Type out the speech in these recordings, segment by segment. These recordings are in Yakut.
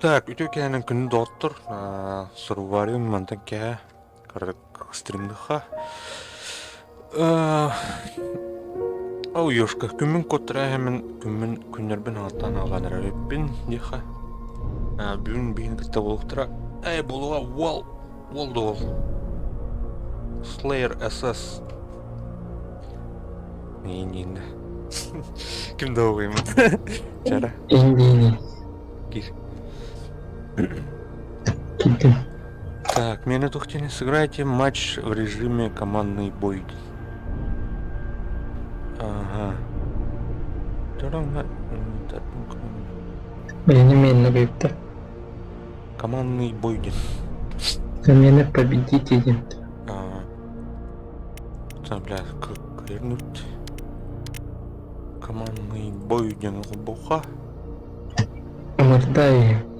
Так, үтүө киэһэнэн күндү доҕоттор, Сурвариум мантан киэһэ стримныха. Ол ёшка, күммүн куоттара иһэммин, күммүн күннэрбин аҕалтаан аҕалаан эрэбиппин диэхэ. Бүгүн биһини кытта буолуохтара. Эй, буолуоҕа уол, уол да уол. Slayer SS. Не-не-не. Ким да угуймут. Чара. Индини. Кир. Кирдим. Так, меня тухтини сыграйте матч в режиме командный бой. Ага. Мені мені бипті. Командный бой диэн. Замена победитель диэн. А, бля, кырнуть. Командный бой диэн холбоха. Ымырдай.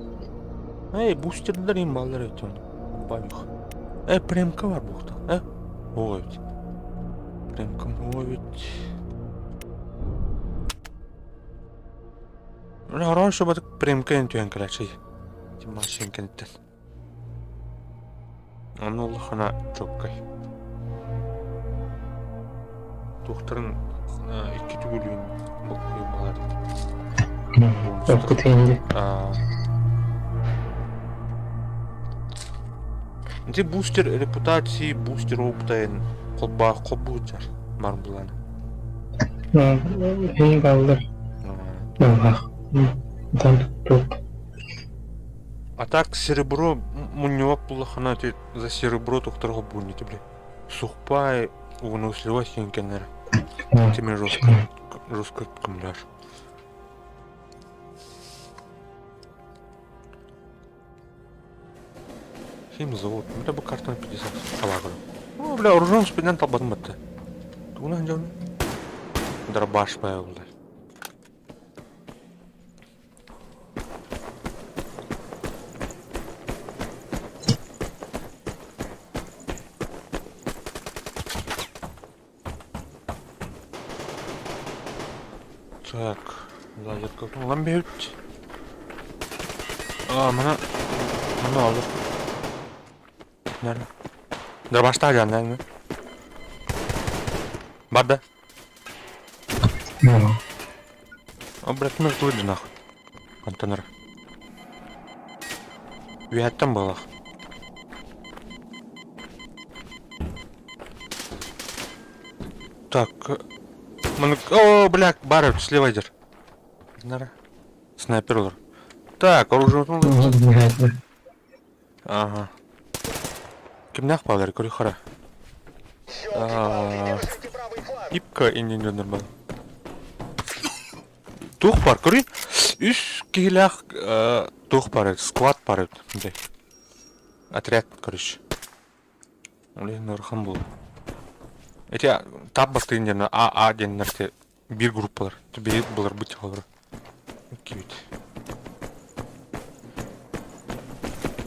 Эй, бустердар им баллар этим. Бабих. Э, премка бар бухта. Э, ой. Премка ловит. Хорошо, батык премка энтүен кэлэчэй. Тимашин кэнниттэн. Онно улахана чоккай. Туохтарын икки түгүлүүн боккуй балар. Опыт инди. Ити бустер репутации, бустер опытайын холбаах холбуучар марбылан. Ин баллар. Баллах. Там тук. А так серебро мунньубат буллахына ити за серебро тохторго бууннити бile. Сухпай выносливость кеннер. Тиме жестко жестко кымляр. Хим завод. Бля бу картаны 50 алагыр. О, бля, оружием спиннен талбатым батты. Тугунан жауны. Дробаш бая булдар. Так, лазерка ылан биһит. А, мана мана алыр. Nerede? Дробашта жанна. Бар да? О, блядь, мертвый нахуй. Контейнер. Үөһэттэн буолах. Так, маны... О, бля, бар, слева идет. Нара. Снайпер олар. Так, оружие Ага. Кимнээх баалар көрү хара. Ипка иннин дьоннор баар. Туох бар көрүй? Үс киһилээх туох бар сквад бар эбит. Отряд, короче. Ол иһин ыарахан буолуо. Эти тап бастыын диэн АА диэннэр те биир группалар. Биир былырбыт олор. Кибит.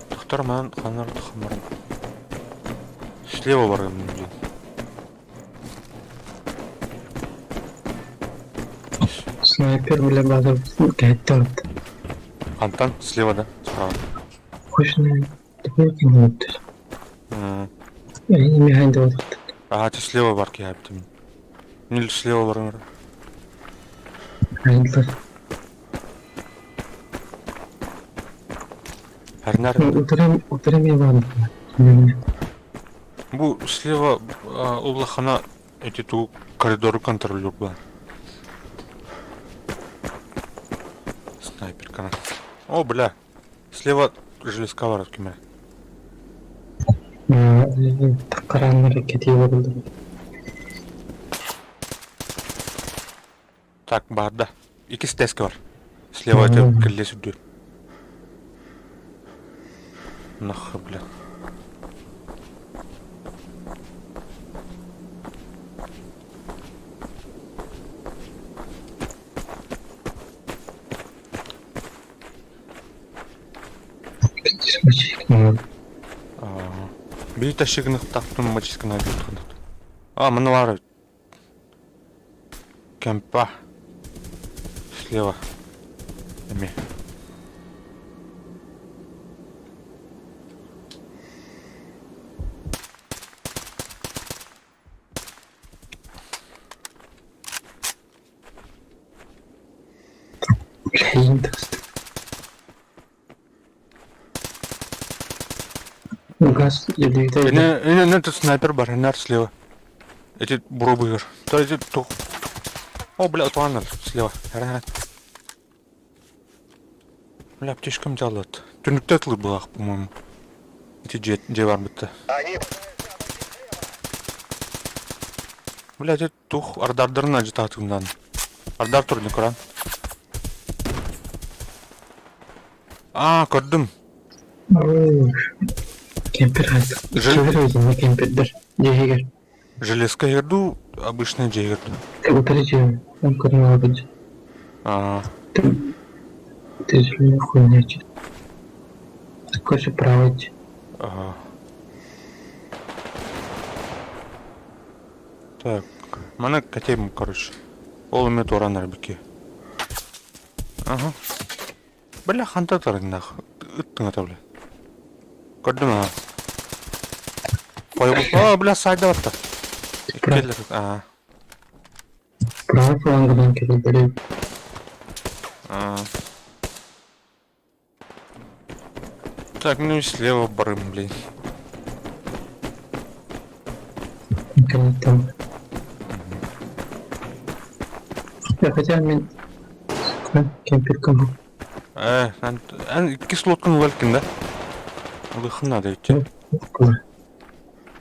Тохтор манан ханар хамарым. Слева баргам диэн. Снайпер бile базар кәйтті Антан слева да? Справа. Хочешь Ага, ты слева бар киһи Нил слева бар Харнар. Бу слева улахана эти ту коридору контролер бар. Снайперка. О, бля. Слева железка бар кимэ. Так, баарда. Иккис теска бар. Слева это кэллэ сүрдүө. Нахуй, бля. Биир тащыгыныхтаахпын мачыскына А, маны баар Блин, тахсты. Газ ядовитый. Не, не, не, тут снайпер бар, наар слева. Эти буробыгыр. То эти тух. О, бля, отуаннар слева. Ара. Бля, аптечкам дьаллат. Түнүктэ тылы былаах, по-моему. Ити дьиэ, дьиэ бар бытта. Они пытаются обойти слева. Бля, ити тух ардардарын ажытаатыгынан. Ардар турдун көрөн. Аа, көрдүм. Кемпер хайдах? Жел- Кемпер өзүнө кемпердер. Дьиэгэр. Железка ерду, обычная дьиэ ерду. Утары дьиэ. Он көрүҥ Аа, Ты же хуйня. Короче, право. ага. Так, маны катем, короче. Ол эме туранар бики. Ага. Бля, ханта тарыннах. Ыттың ата, бля. Көрдүм аа. Қойып, а, бля, сайда батта. Иккелер, аа. Правый флангынан кэлбэри. Аа. Так, ну и слева барым, блин. Там. Я хотя мен кемпер кому. Эн, эн икки слоткун ылалкин да? Ылыхын надо идти.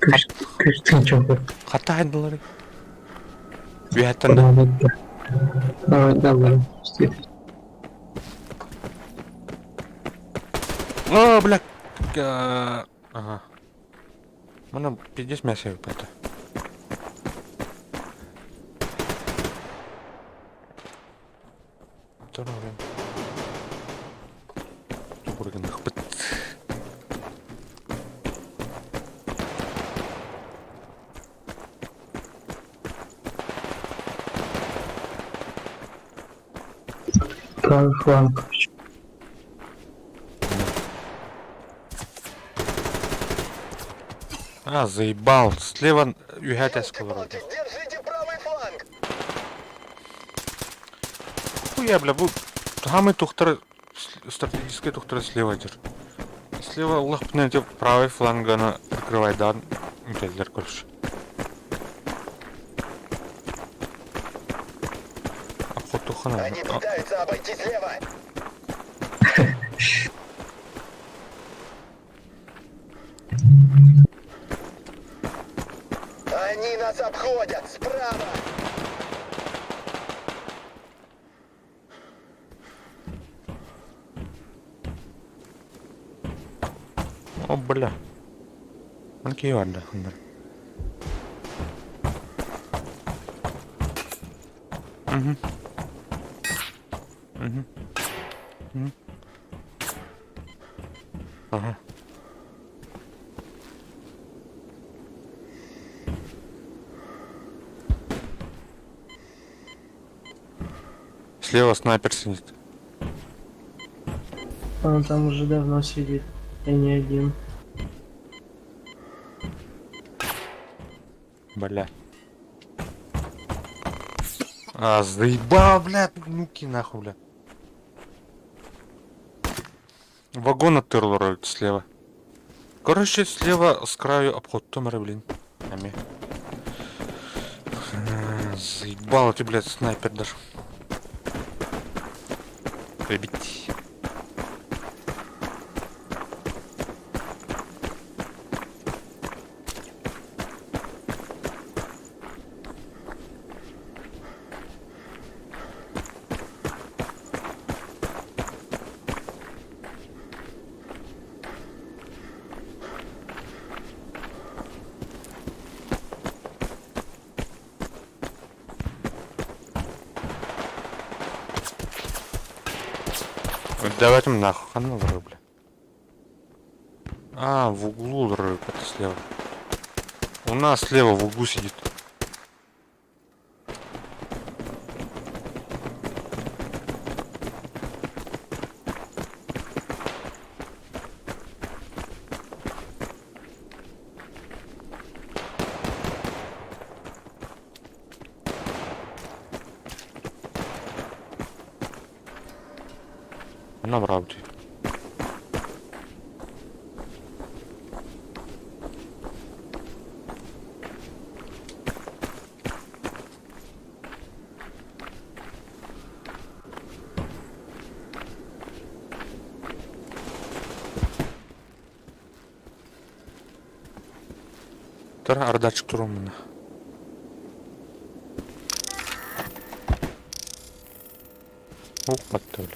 Күш күш чоҕу. Хата хайдылары. Үһәттен да. Да, О, бля. Ага. Мана пиздец мясо это. Тубурган хпыт. Правый фланг. А, заебал. Слева үһәт эскалар. Ёлки-палки, держите правый фланг! Хуя, бля, бу хамы тухтар стратегический тухтар слева дер. Слева Аллах пнете правый фланганы прикрывай да келдер короче. Обход тухана. Они пытаются обойти слева! Они нас обходят! Справа! О, бля. Окей, ладно, хандар. Угу. Угу. Угу. Ага. Слева снайпер сидит. Он там уже давно сидит, и не один. Бля. А, заебал, бля, нуки нахуй, бля. Вагон оттырл роль слева. Короче, слева с краю обход Томера, блин. Ами. А, заебал ты, блядь, снайпер даже. Прибить. Давайте нахуй, хана бля. А, в углу рыб, это слева. У нас слева в углу сидит. Манна барабыт. Тар ардачык туруммуна. Ух, баттабыла.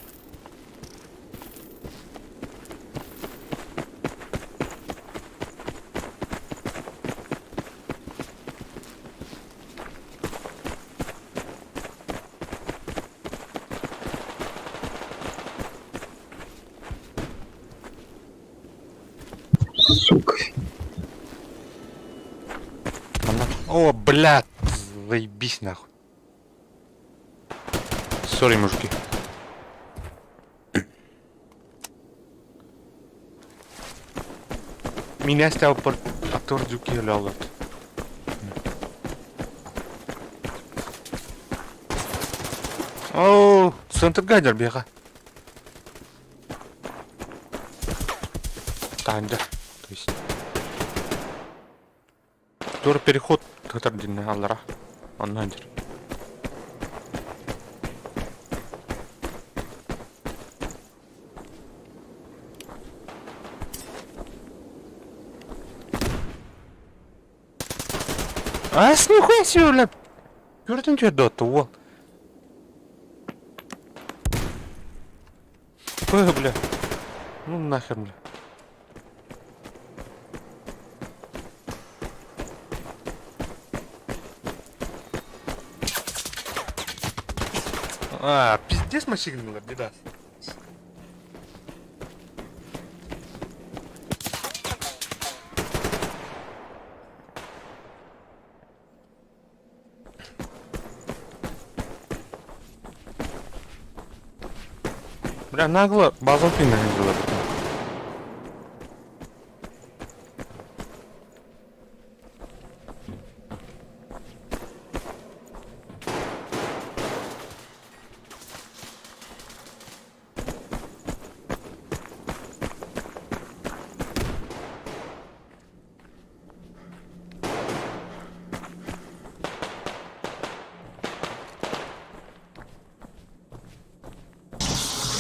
Сука. Манна. О, блядь, заебись нахуй. Сори, мужики. Меня стал актер Дюки Лялот. О, центр гайдер бега. Тандер. То есть. Тур переход татар динне аллара. Онно дир. А с нихуя себе, бля. Көрдүн түөрдө отто уол. Ой, бля. Ну нахер, бля. А, пиздец машиналар, беда. Бля, нагло база пинга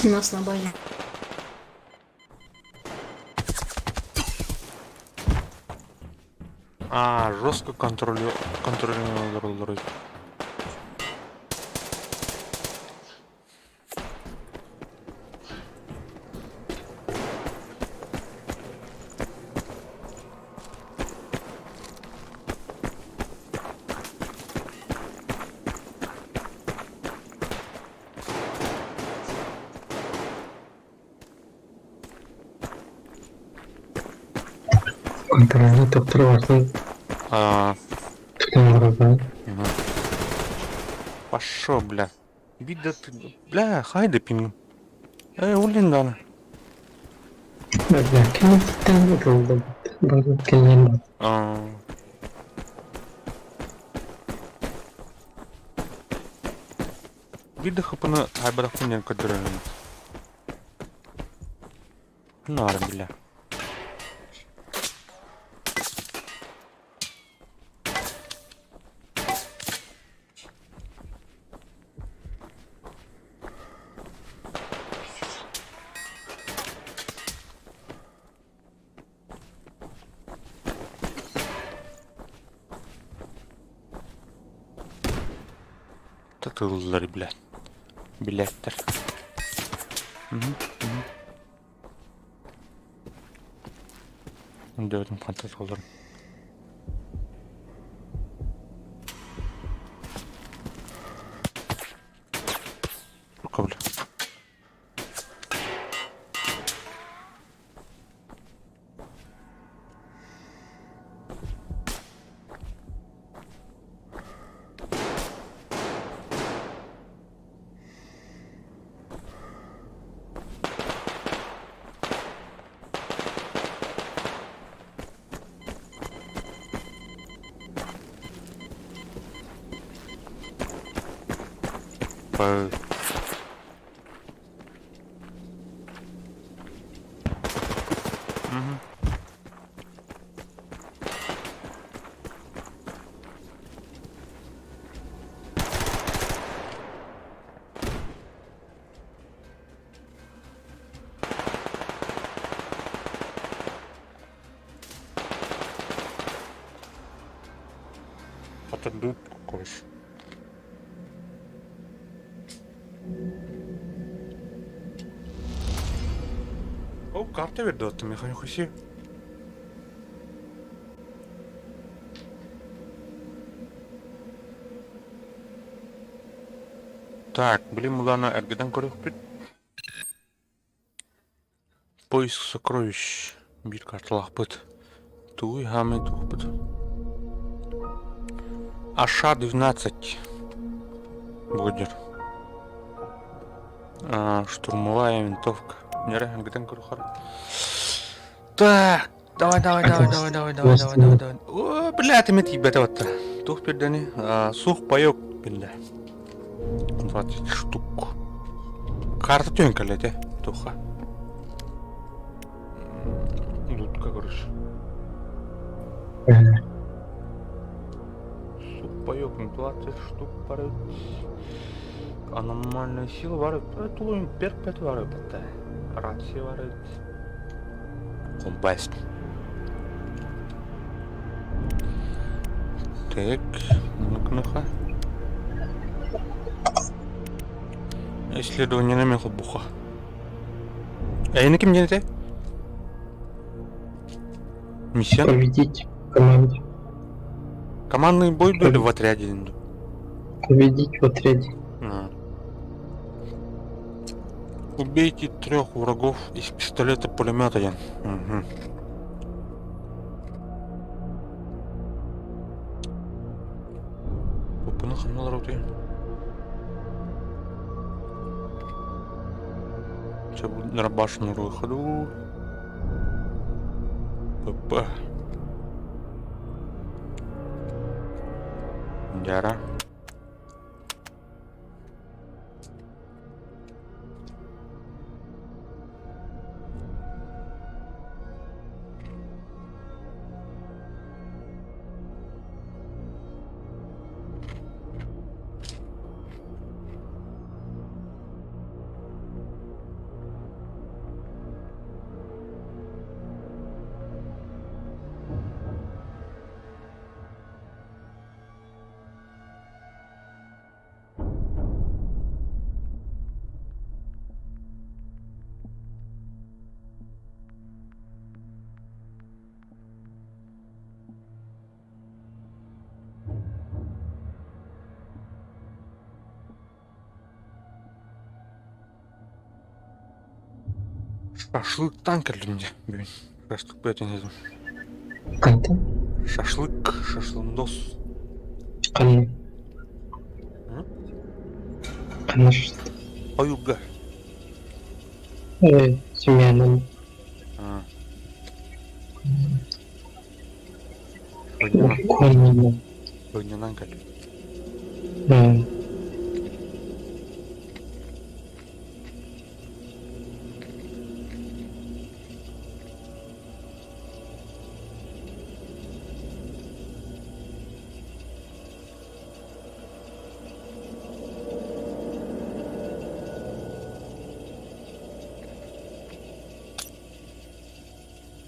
У нас на базе. А, жестко контролю контролировали. Контрольный доктор важный. А, Түтен угу. Пошел, бля. Вида ты, бля, хайда пинг. Эй, улин дана. Бля, кенеттен ытылды. База келген. А. Вида хапаны айбарахын көдөрөнүм. Нары, бля. Татыллар, бля. Билеттер. Угу, угу. Дөрдүм фантазолорун. Сука, бля. По... Мгм. Отодут короче. О, карта ведет, Михаил. Так, блин, Мулана эргитэн көрүөхпүт. Поиск сокровищ. Биир карталаахпыт. Тугуй хаамай туохпут. Аша 12. Будет. А, штурмовая винтовка. Нерэ, эргитэн көрүөххэ. Так, давай, давай, давай, давай, давай, давай, давай, давай, давай. О, бля, ты тиийбэтэ батта. Туох биэрдэни? Суох паёк биллэ. 20 штук. Карта түһэн кэллэ этэ. Туохха. Лутка, короче. Сух паёк, 20 штук барыт. Аномальная сила барыт. Тулуйун перк барыт. Рация барыт. Комбайст. Так, ну-ка, Исследование на буха. Эйни ким диэн этэй? Миссия? Победить в команде. Командный бой или в отряде? Победить в отряде. А. Убейте трех врагов из пистолета пулемета. Угу. Опыны ханналар отуйын. Сейчас буду на башню выходу. ПП. Дяра. Шашлыктан кэллим дьэ бүгүн. Шашлык бэйэтин этим. Хантан? Шашлык, шашлындос. Ханна? Ханна шашлык? Ойууга. Семьянан. Коннан. Бынньанан кэллим.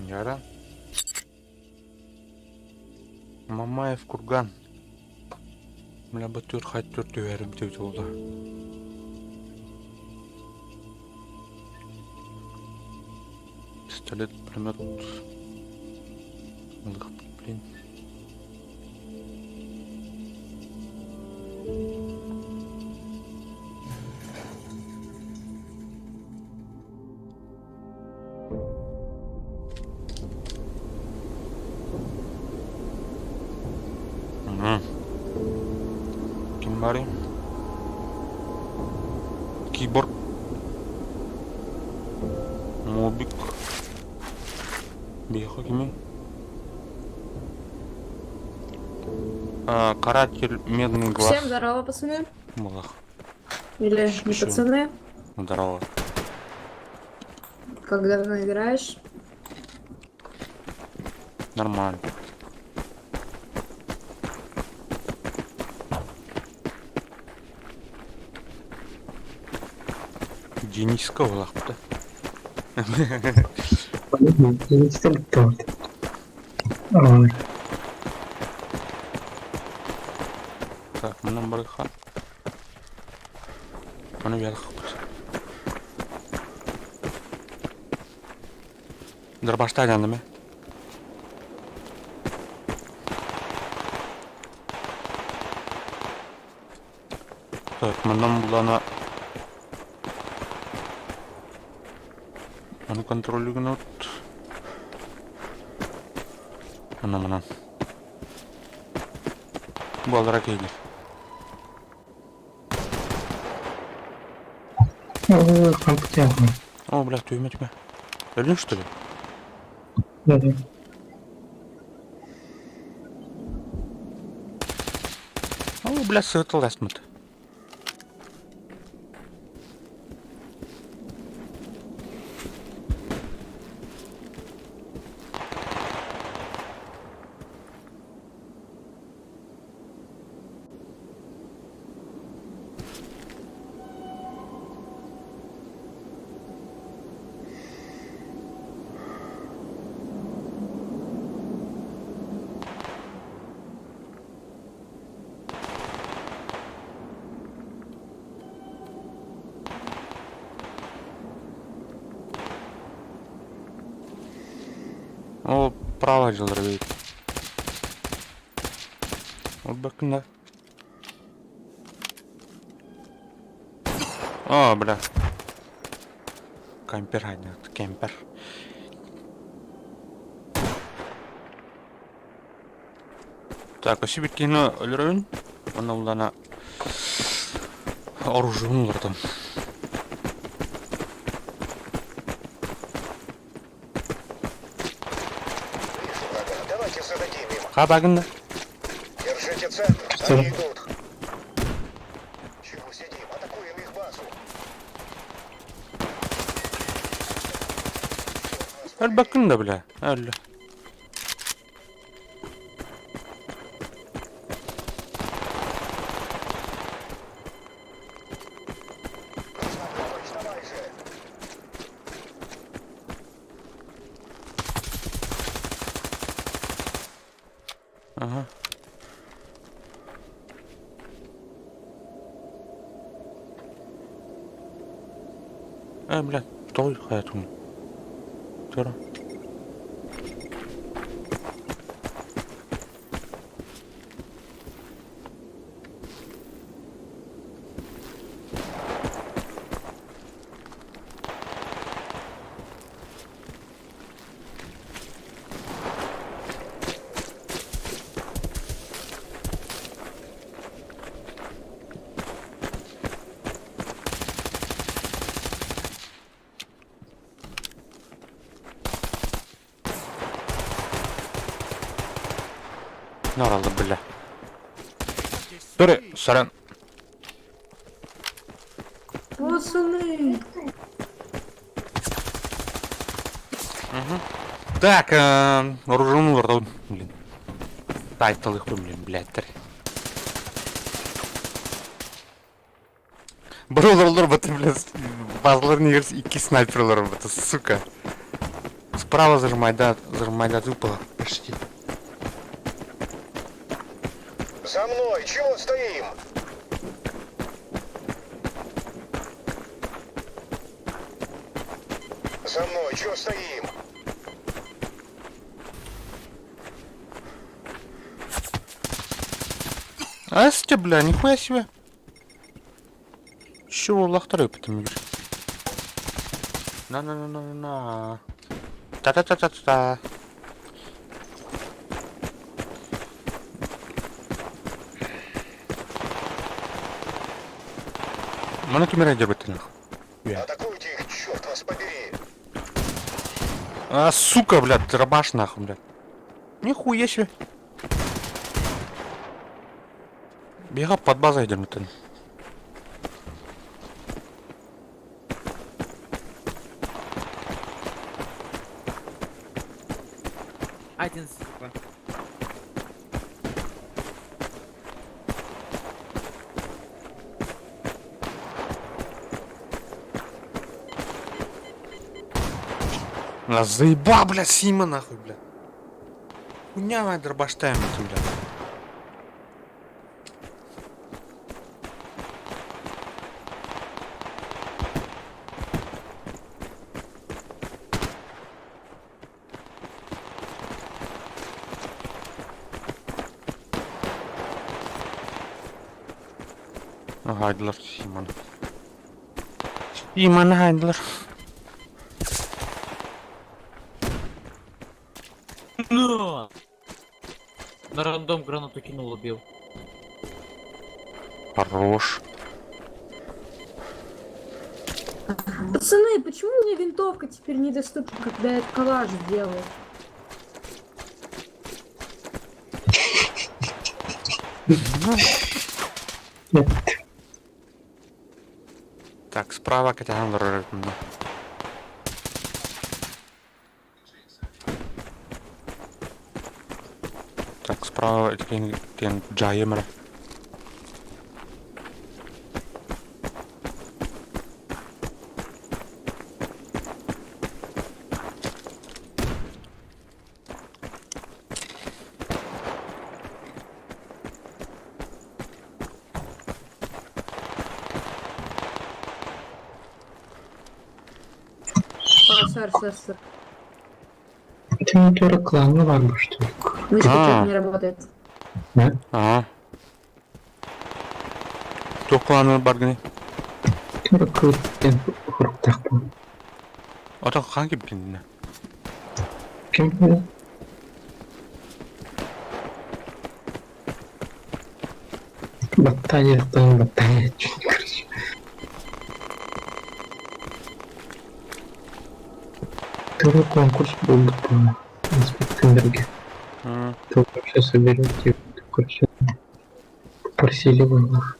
Яра. Мамаев курган. Бля, батыр хаттыр түһэрим диэбит буолла. Пистолет, пулемет. Блин. Ким баарый? Киборг. Мобик. Биэхэ кимий? А, каратель Медный глаз. Всем здорово, пацаны. Малах. Или не Чё? пацаны. Здорово. Как давно играешь? Нормально. Дениска улахпыта. Дениска бүттэ Ой. Так, манан барыха. Маны үөрэхпит. Дробашта айданным Так, манан булана Аны контроллюгун от. Ана манан. Буолара киһилэр. Ой, компьютер. О, бля, түймэ түмэ. Өлүн что ли? Да-да. О, бля, сытыласмыт. Ол право дьыллар эбит. Ол бакында. О, бля. Кемпер хайнат, кемпер. Так, өссө бир киһини өлөрөбүн. Онно буллана оружиебын уларытам. Вижу врага. Давайте зададим им. Хабагын да. Держите центр. Что? Они идут. Чего сидим? Атакуем их базу. Өлбөккүн да бля. Өллө. Нужна помощь, товарищи. Ага. Э, бля, той хаятын. Тура. Наралды, бля. Тури, сорян. Пацаны! Так, оружием уларда, блин. Тайталых, блин, блядь, тер. Бро, баты, блядь, базлар не икки снайперлар, баты, сука. Справа зажимай, да, зажимай, да, выпало, почти. За мной! Чего стоим? За мной! Чего стоим? А с бля, нихуя себе. Чего лахтары потом На-на-на-на-на. Та-та-та-та-та. Мана кемера дербеттен. Атакуйте их, черт вас побери! А, сука, блядь, дробаш нахуй, блядь. Нихуя себе. Бега под базой дербеттен. Один, сука. Нас заебал, бля, Сима нахуй, бля. Хуйня моя дробаштаем, бля. Хайдылар Симаны. Симаны хайдылар. На! На рандом гранату кинул, убил. Хорош. Пацаны, почему мне винтовка теперь недоступна, когда я коллаж делаю? Так, справа категан Так, справа тен джайемра. А, сэр, сэр, сэр. Это не то реклама бар бу что ли? Мышка А. что-то не работает. Да? Ага. Туох баргыны. Тура кылыттен хуруктах бу. Отон хаан кипкиннэ. Ким бу? Баттания, баттания, короче. Тура конкурс был по инспекторге. То вообще соберете, короче, попросили бы их.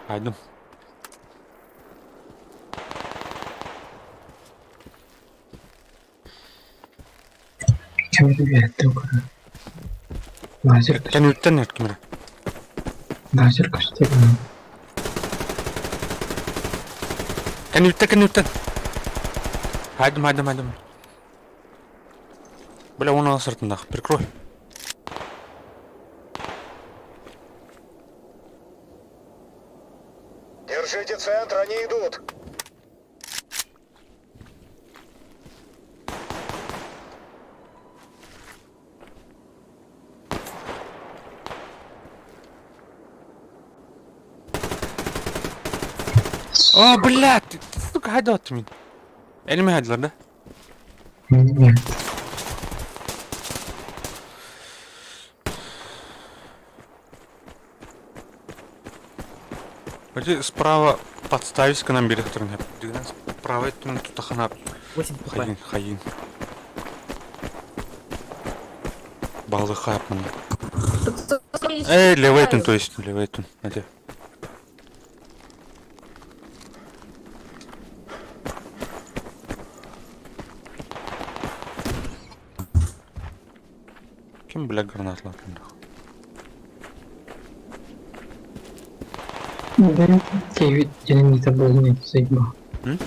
Айдым. Кем ребята, Лазер, Кэнниттэн эркимэрэ. лазер костюм. Кэнниттэн кэнниттэн. Хайдым хайдым хайдым. Бля, он сыртындах. Прикрой. Держите центр, они идут. О, блядь, ты, сука, хайдат мин. Элими хайдылар да? Нет. Эти справа подставись к нам берег Справа тут хана 8 хп. хайын хайын. Балы хапман. Пацаны, Эй, левейтун, то есть, левейтун. Эти. Ким, бля, гранат лапын? Да, девять динамита был нет, заебал. М?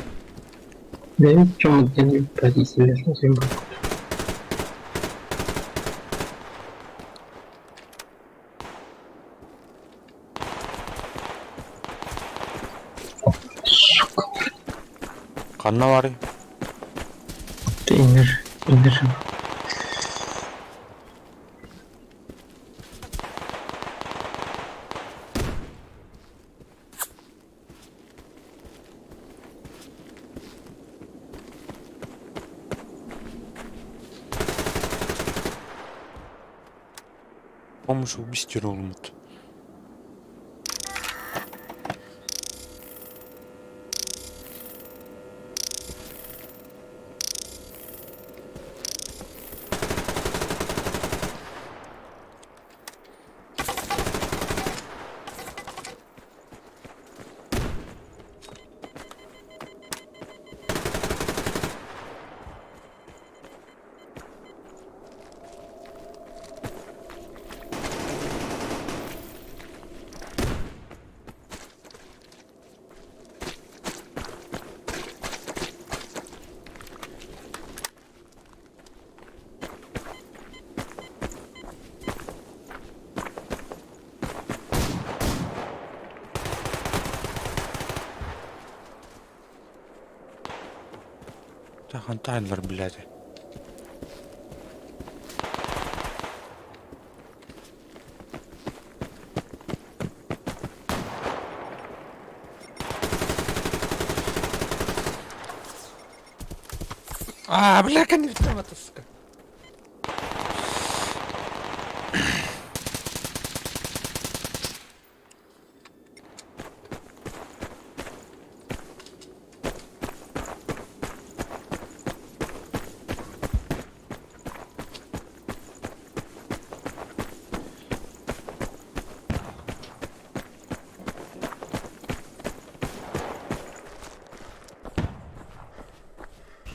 Да ведь чем динамит повесили, заебал. Сука, Ханна бары. ты инер, инер. Помощь убить ролмут. Хантааннар блядь. А, бля, конечно, это, сука.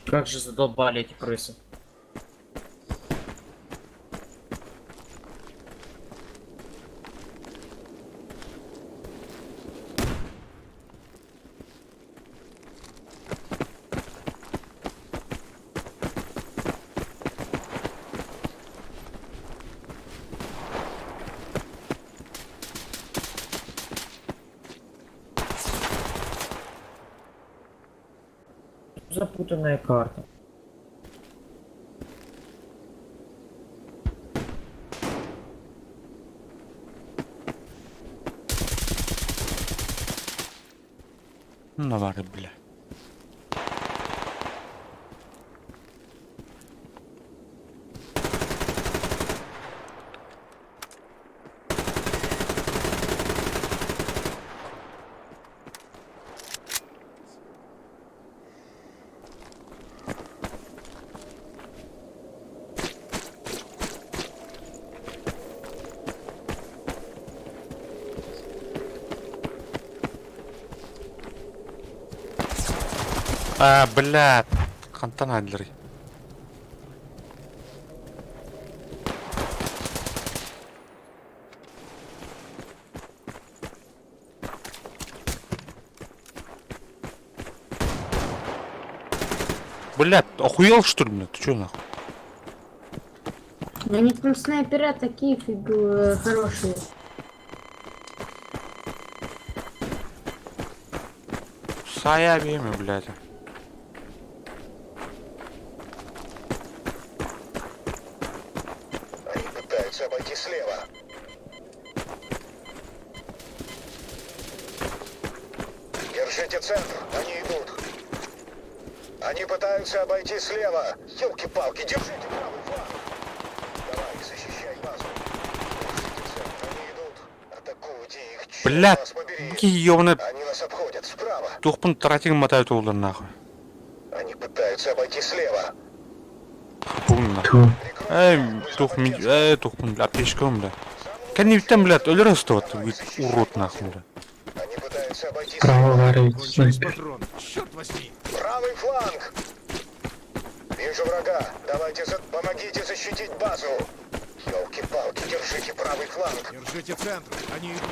Как же задолбали эти крысы. Запутанная карта. Навары, бля. А, бля, хантан адлерый. Бля, охуел что ли, бля? Ты чё нахуй? У них там снайпера такие фигу хорошие. Сая время, блядь. Они пытаются обойти слева. Держите центр, они идут. Они пытаются обойти слева. Елки-палки, держите правый фланг. Давай, защищай базу. Держите центр, они идут. Атакуйте их, черт Бля, вас побери. какие ёбаные Они нас обходят справа. Тухпун тратик мотают улар нахуй. Они пытаются обойти слева. Пум нахуй. Ту. Эй, тух ми, эй, тухпун, бля, аптечкам, бля. Кәнептен, блядь, өлөр вот, урод нахуй, бля. Они пытаются обойти Право слева. варить Кончились снайпер. патроны. Черт возьми! Правый фланг! Вижу врага. Давайте за... помогите защитить базу. Елки-палки, держите правый фланг. Держите центр, они идут.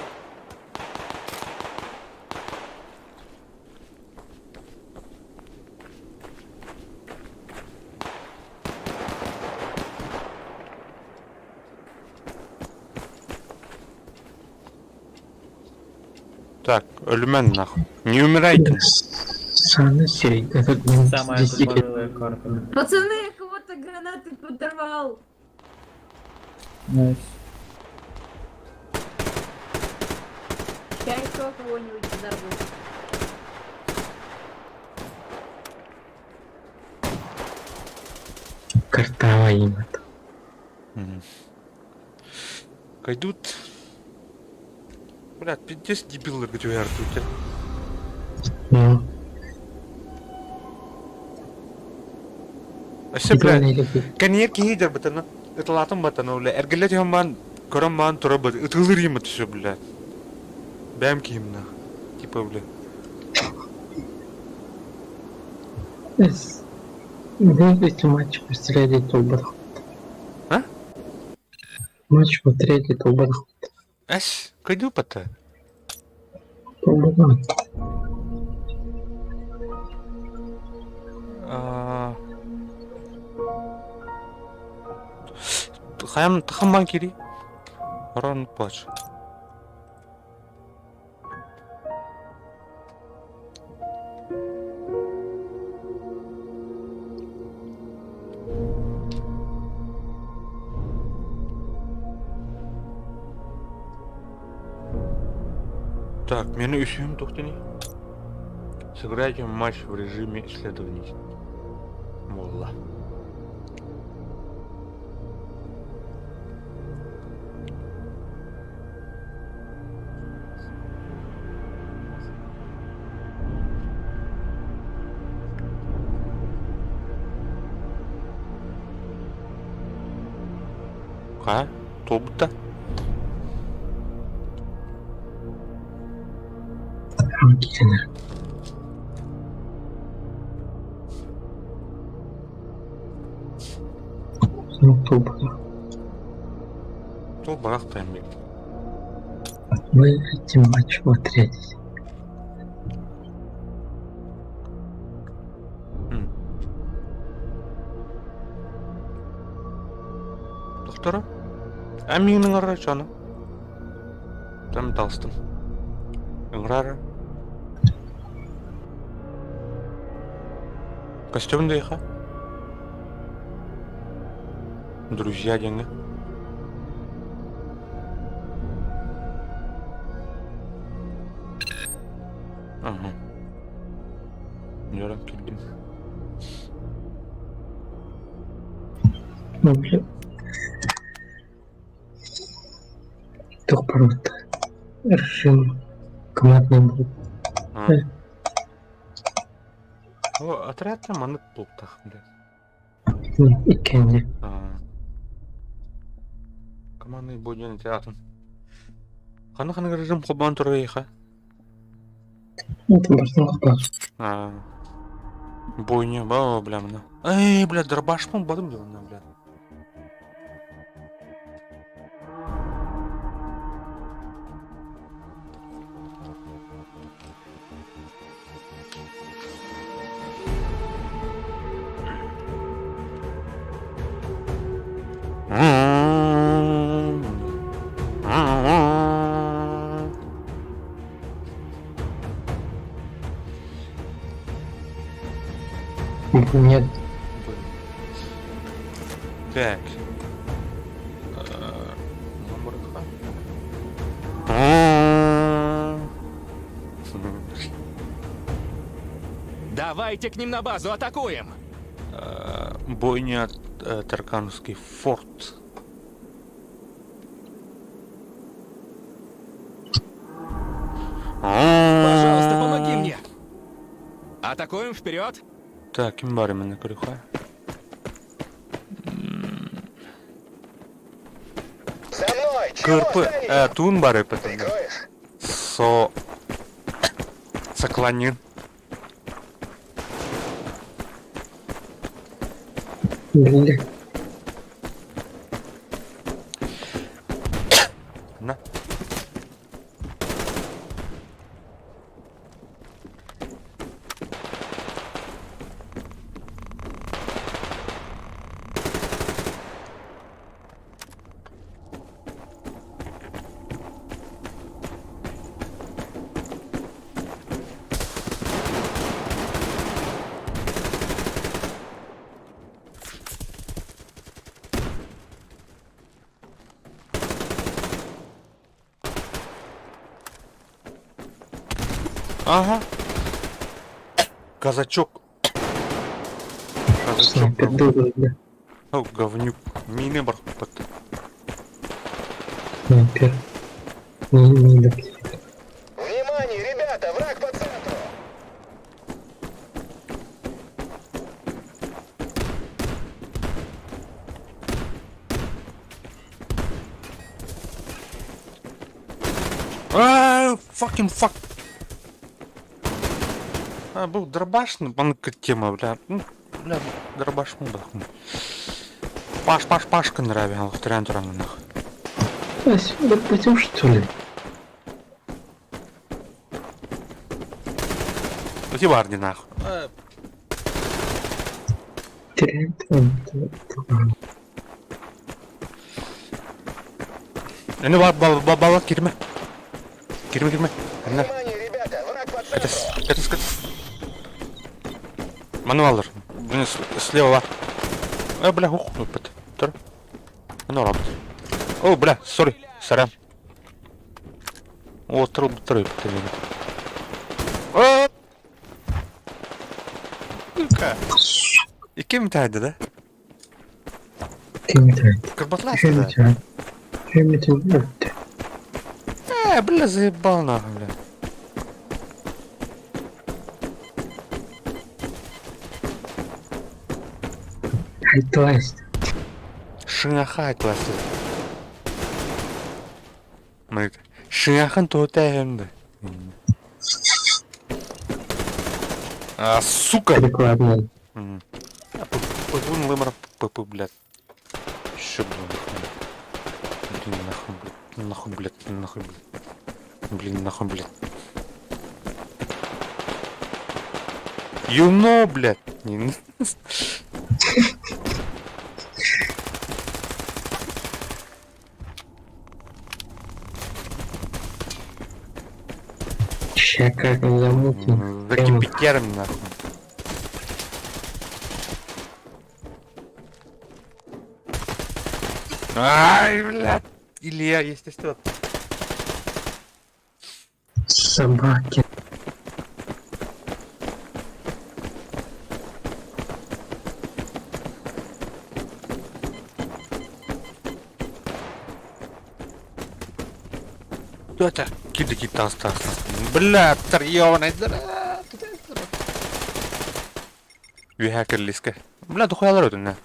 Так, өлүмэн нахуй. Не умирайте. Саны сей. Этот ну, Самая здесь тупорылая карта. Пацаны, я кого-то гранаты подорвал. Nice. Я еще кого-нибудь подорву. Картава им это. Кайдут. Блядь, пиздец дебилы где тут. Ну, Өссө, блядь, блядь. Кэнниэр киһи дьарбытана, ыталаатын батана, бля, эргэллэ түһэн баан, көрөн баан тура бат, ытылыр им түсө, бля. Бэм киһим нах. Типа, бля. Если матч посреди, то бархат. А? Матч посреди, то бархат. Эс, кайду пата. То Хайам тахамбан кири. Рон плач. Так, мени үсүһүм туох диний? Сыграйте матч в режиме исследований. Буолла. Ха? Туолбут да? Киирэн Туолбатах. Туолбатах да эмиэ. Выиграйте матч в отряде. Доктора? Ә миигин ыҥырар чону. Там таҕыстым. Ыҥырар. Костюм да Друзья диэҥҥэ. Ага. Дьөрөн кэллим. Ну, бля. Туох барбыт режим командный был. А. О, отрядта маннык буолуохтаах бля. Иккиэннэ. А. Командный бой диэн ити атын. Ханна-ханна режим холбоон турар эйиэхэ? Это барытын холбоон. А. Бойня, ба, бля, мына. Эй, бля, дробашпын бадым дьонно, бля. Нет. Так. Давайте к ним на базу, атакуем! Бойня Таркановский форт. Пожалуйста, помоги мне! Атакуем вперед! Так, ким баар именно көрүөххэ? За мной! Чего КРП, стоим? туун баар эппэтин. Прикроешь? Со... Сакланин. Бля. На. Ага. Казачок. Казачок. Снайпер был, бля. О, говнюк. Мины бархпат. Снайпер. Не, не добьет. Внимание, ребята, враг по центру! А, fucking fuck. А, был дробаш, ну, банка тема, бля. Ну, бля, дробаш, ну, бля. Паш, паш, пашка нравится, вторян нах. А сюда пойдем, что ли? Эти барни нахуй. Эни бар бал бал бал кирме. Кирме кирме. Анна. Внимание, ребята, враг по Это центру! это это. Мануаллар. Блин, слева бар. Э, бля, ух, опыт. Тур. Ну, работает. О, бля, сори, сорян. Уоттар ылбыттар өлбүттэр эбит. Икки митайды да? Ким митайды? Кырбатлаах Ким да? митайды? Ким митайды? Э, бля, заебал нахуй, бля. Хайтласт. Шыҥаха классы. Шыҥахын туһута эһэм да. А, сука! Прикладной. Пыгун лымра пп, блядь. Еще, блин, нахуй. Блин, нахуй, блядь. Нахуй, блядь, нахуй, блядь. Блин, нахуй, блядь. You know, блядь. Ща как он замутим. Закипятером, нахуй. Ай, блядь. Илья, естественно. Собаки. Кто это? Кида кида тас тас. Бля, ёбаный. Үөһэ кэллискэ. Бля, духуялар өтүннэ.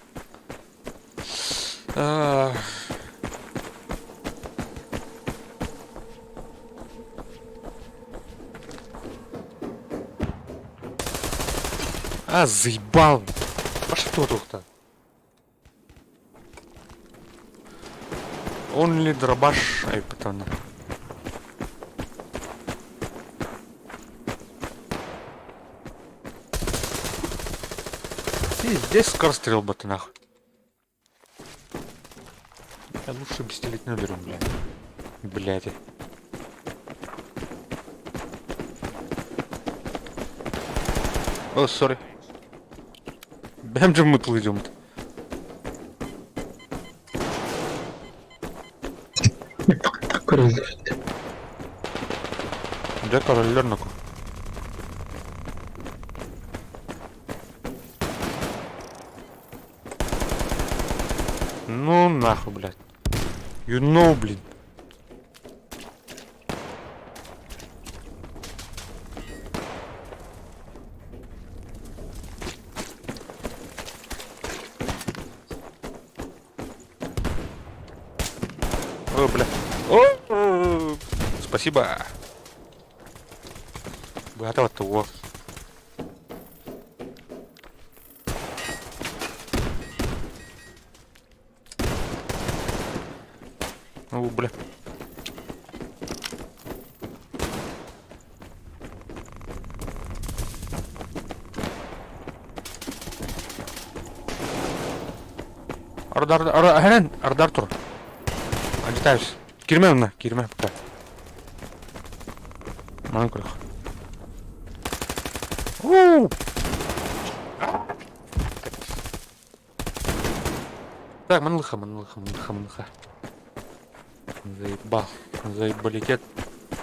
А, заебал. Пошли тухта. Only дробаш ай потом. Пиздец скорострел бы ты нахуй. Я лучше пистолет не беру, бля. Блядь. О, сори. Бэм же мы идем. Көрөллөр. Дьэ короллер ноку. Ну нахуй, блядь. You know, блин. О, бля. О, спасибо. Готово того. О, бля. Ардар, ар, хэнэн, ардар тур. Андитаюсь. Кирме онна, кирме пока. Манан көрөх. У! Так, манлыха, манлыха, манлыха, манлыха. Заебал. Заебалитет.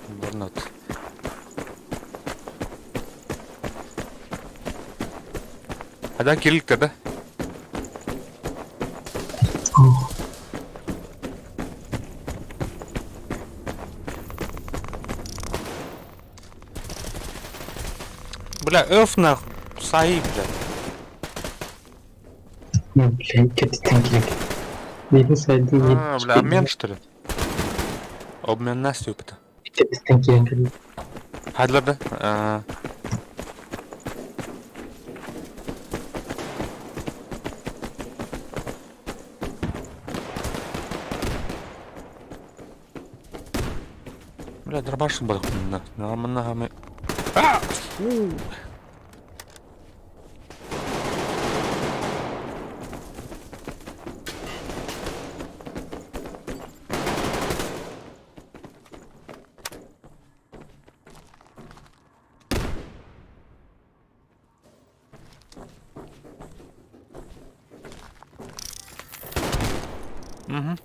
Барнат. А да, кирилл да? О, Бля, эф нахуй. Саи, бля. ну, блядь, капитан Клик. Минус один. А, бля, обмен что ли? Обмен Настю опыта. Капитан Клик. Хадлар да? А. Бля, дробаш был. На, на, А! Фу. Угу.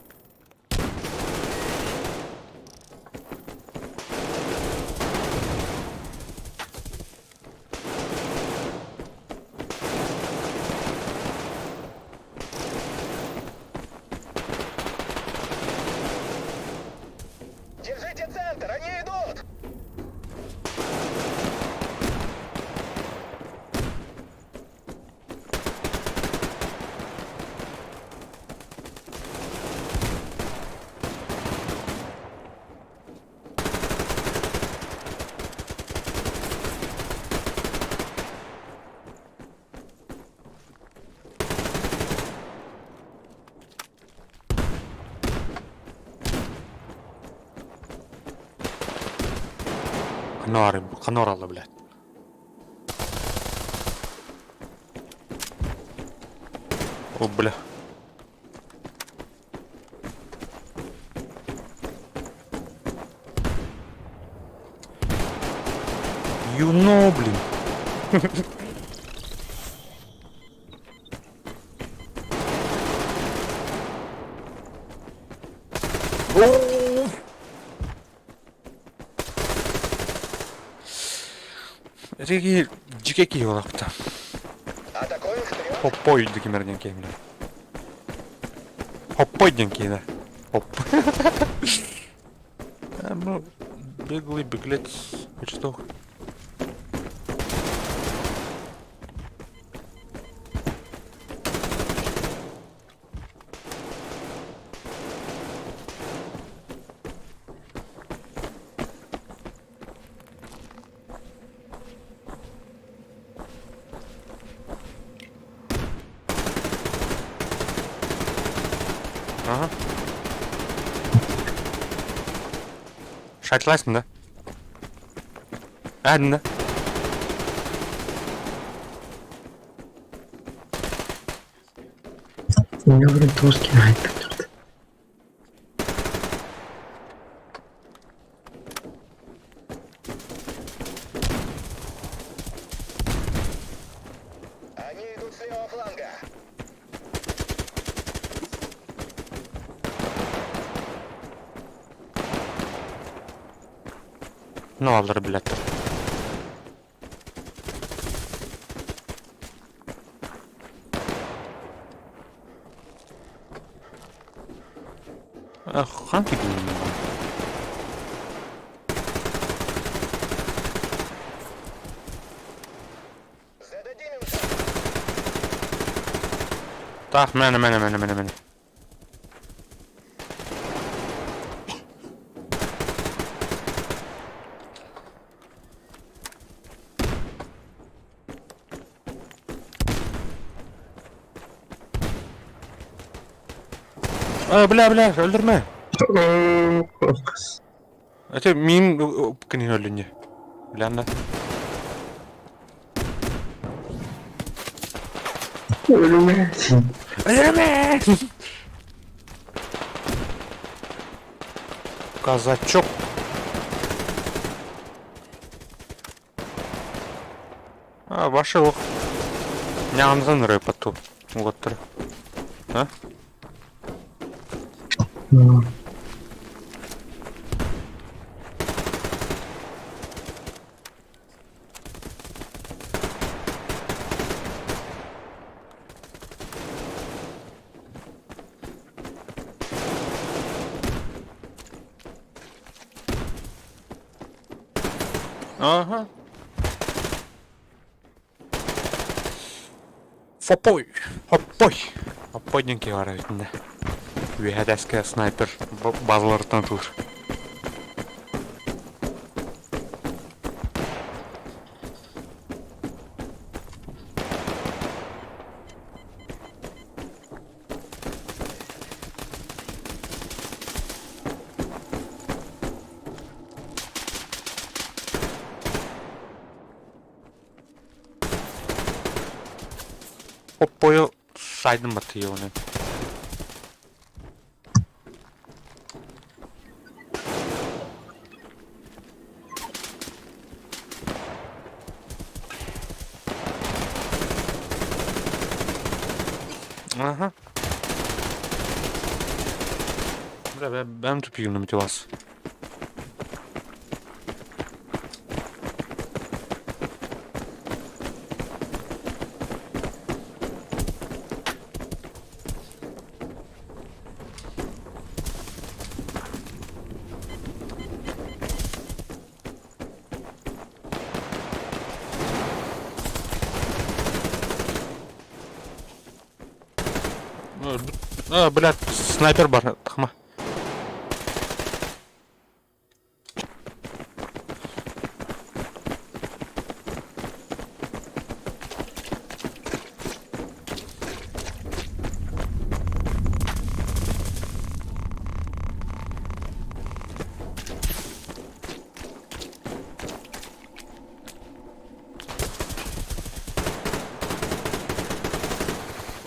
Ханна ханна бараллар, блядь? О, бля. You know, блин. Ити дьике киһи олохта. Атакуем вперед! Хоппой дикимер диэн киһи билэр. Хоппой диэн киһи да. Хоп. Ну, беглый беглец что? Ага. Шатлайсың да? Әдін да? Меня вроде тоже кидает тут. Они идут с левого фланга. Ну, аллар билеттер. Хан кидин. Зададим им шаг. Так, мене, мене, мене, мене, мене. А, бля, бля, öldürme. Это мин кини өлүнне. Бля, Өлүмэ. Өлүмэ! Казачок. А, ваши ох. Нямзан рыпату. Вот. А? Ну, Ага. Фопой! Хоппой! Хоппой диэн киһи баар эбит да. Үөһэ снайпер базаларыттан ытылыр. Хоппойу сайдым батыйы оны. Ага. Бля, бэм тупигнуть вас. А, блядь, снайпер бар, тахма.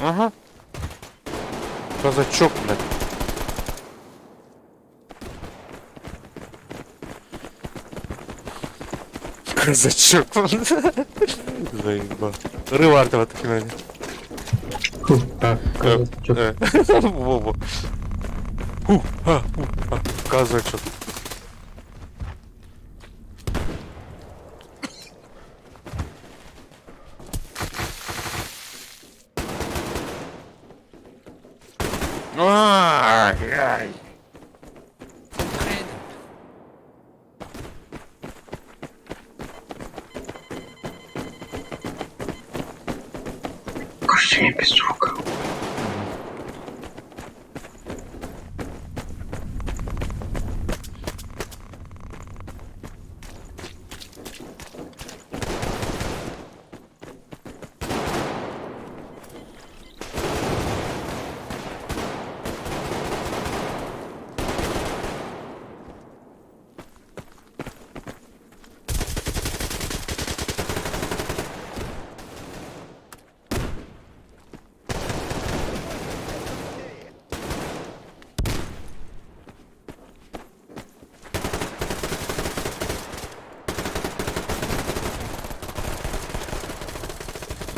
Ага. Казачок, блядь. Казачок. Заебал. Рывартова такими. Казачок. Во-во. Ху-ха, ху-ха. Казачок. Ай-ай. Кушай без звука.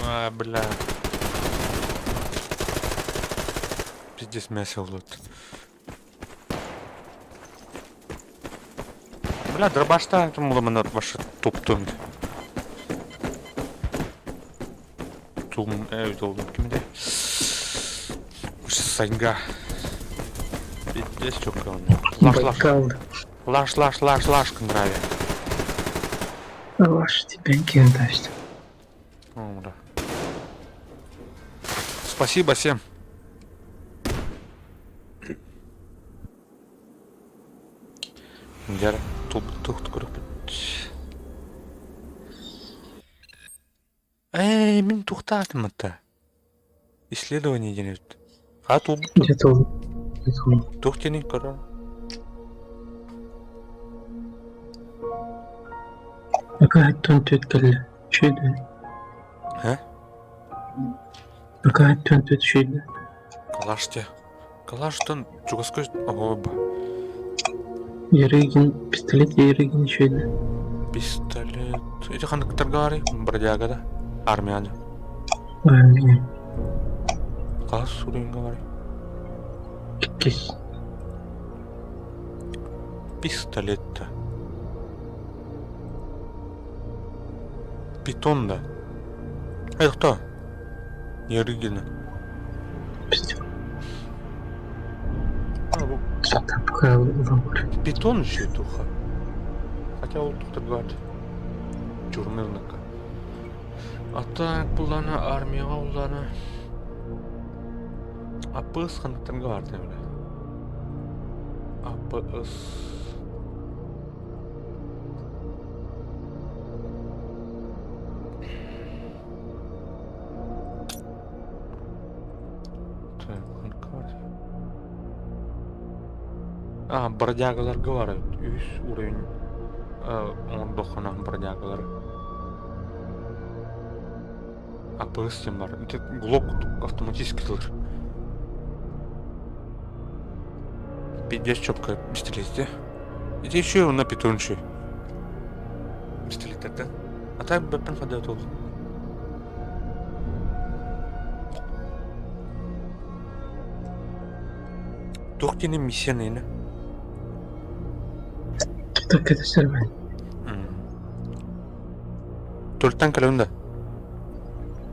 А, бля. Пиздец мясо лут. Бля, дробашта, там мына ваша топтун. Тум, долдум кимде. Саньга. Пиздец, чё он. Лаш, лаш. Байкал. Лаш, лаш, лаш, лаш, нраве. Лаш тебе кентасть. О, да. Спасибо всем. Дьэ, тух Эй, мин туохтаатым это. Исследование диэн эбит. Ха туолбут Где-то он. Где-то он. туох диэний көрөр. Какая тон түөткэллэ. Үчүгэй. Э? Какая тон түөт үчүгэй. Калаш дии. Калаштан чугаска оба. Ярыгин пистолет Ярыгин үчүгэй. Пистолет. Эти ханныктарга баарый? Бродяга да? Армияда. Армия. Хас уровеньга баарый? Иккис. Пистолет да. Питон да. Это кто? Ярыгина. Пистолет. А, бу Сатапка выбор. Питон еще туха. Хотя ол тухтарга Чурнырныка. А так буллана армияга уллана. АПС ханныктарга баар бля. АПС. Так, ханнык баар. А, бродягаларга баар. Үс уровень оҥордоххуна бродягалар. АПС диэн баар. Ити глок автоматически ылар. Пиздец четко пистолет дии. Ити еще на питончий. Пистолет да? А так бэппин хадат ол. Туох диэни миссияны ини? Так это сервер. Төлтөн кэлэн да?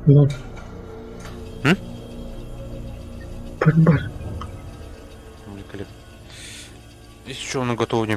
Бар. М? Бар бар. Великолепно. Еще он готов не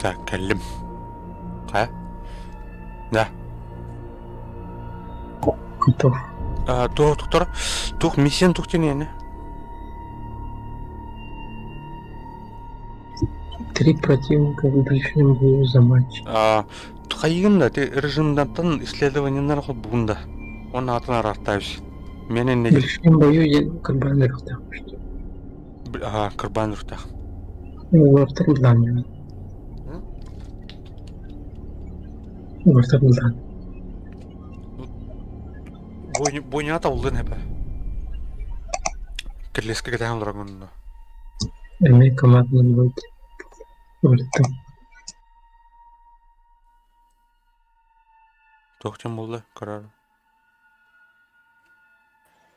Так, кэллим. Хайа? Да. Готов. Туох туктар? Туох миссиян туох диэн Три противника в ближнем бою за матч. Хайыгын да, режимдантан исследованиелар холбугун да. Он атын араартаабыс. Мен В ближнем бою я кырбан ырыхтаах. Кырбан ырыхтаах. Уортар булаан. Уортар булаан. Бойня табылдын эпэ. Кирлеске кэтээн олорон Эмиэ командный бой Ырыттым. Туох диэн буолла көрөр.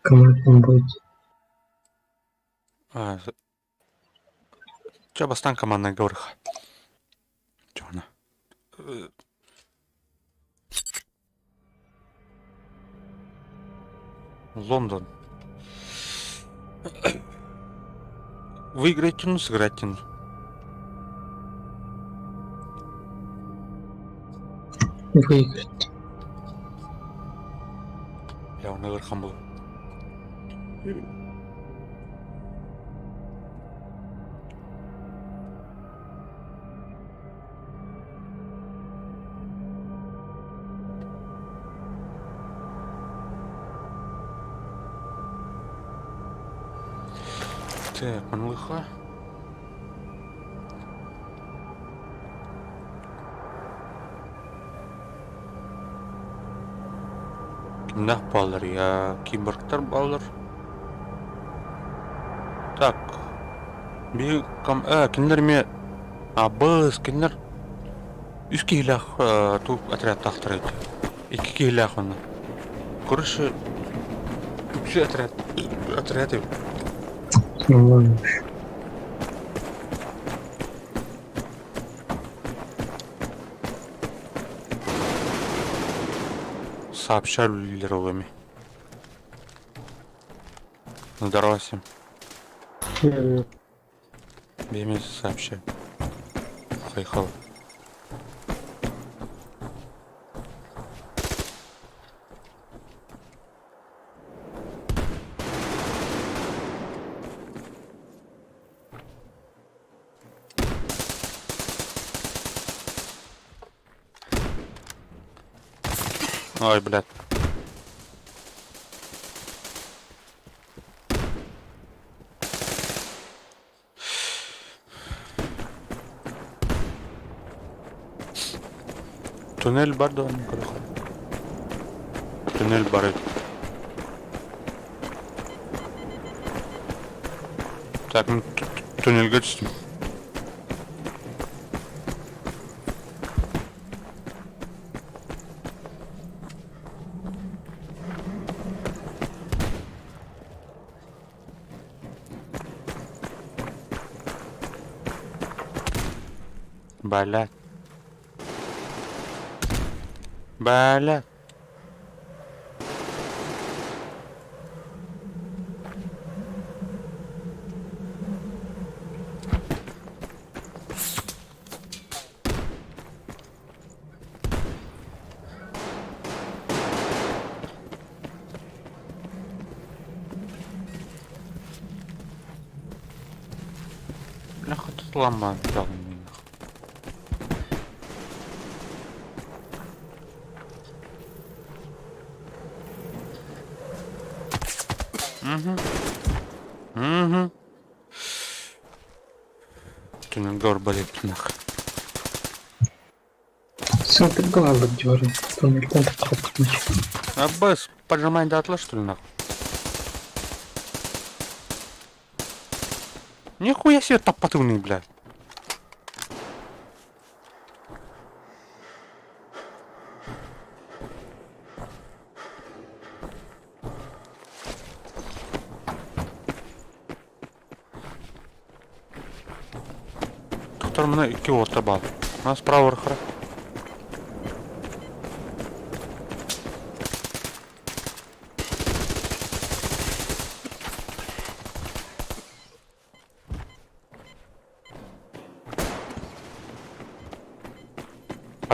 Командный бой. А, чэ бастаан командныйга барыха. Чоҕуна. Лондон. Выиграть ну сыграть Выиграть. Я оны ыарахан буолуо. Так, манлыха. Кимнээх бааллар я киборгтар бааллар. Так. Биһи кам кинилэр эмиэ абыс кинилэр үс киһилээх туу отрядтаахтар эбит. Икки киһилээх онно. Короче, үксү отряд отряд эбит. Сообща үлэлииллэр ол эми. Здорово всем. Биэмэ сообща. Хайхал. Ой, блядь. Туннель бар да көрөхө. Туннель бар эбит. Так, мин туннельгэ түстүм. Блядь. Блядь. Бляха, тут ламан Угу. Угу. Туннельга болит нах. Центр главы дёрнул. Туннельтан тахаппытмыч. Аббас, поджимай до атла, что ли, нахуй? Нихуя себе топотывный, блядь. Доктор, мына икки орта бал. У нас справа рхара.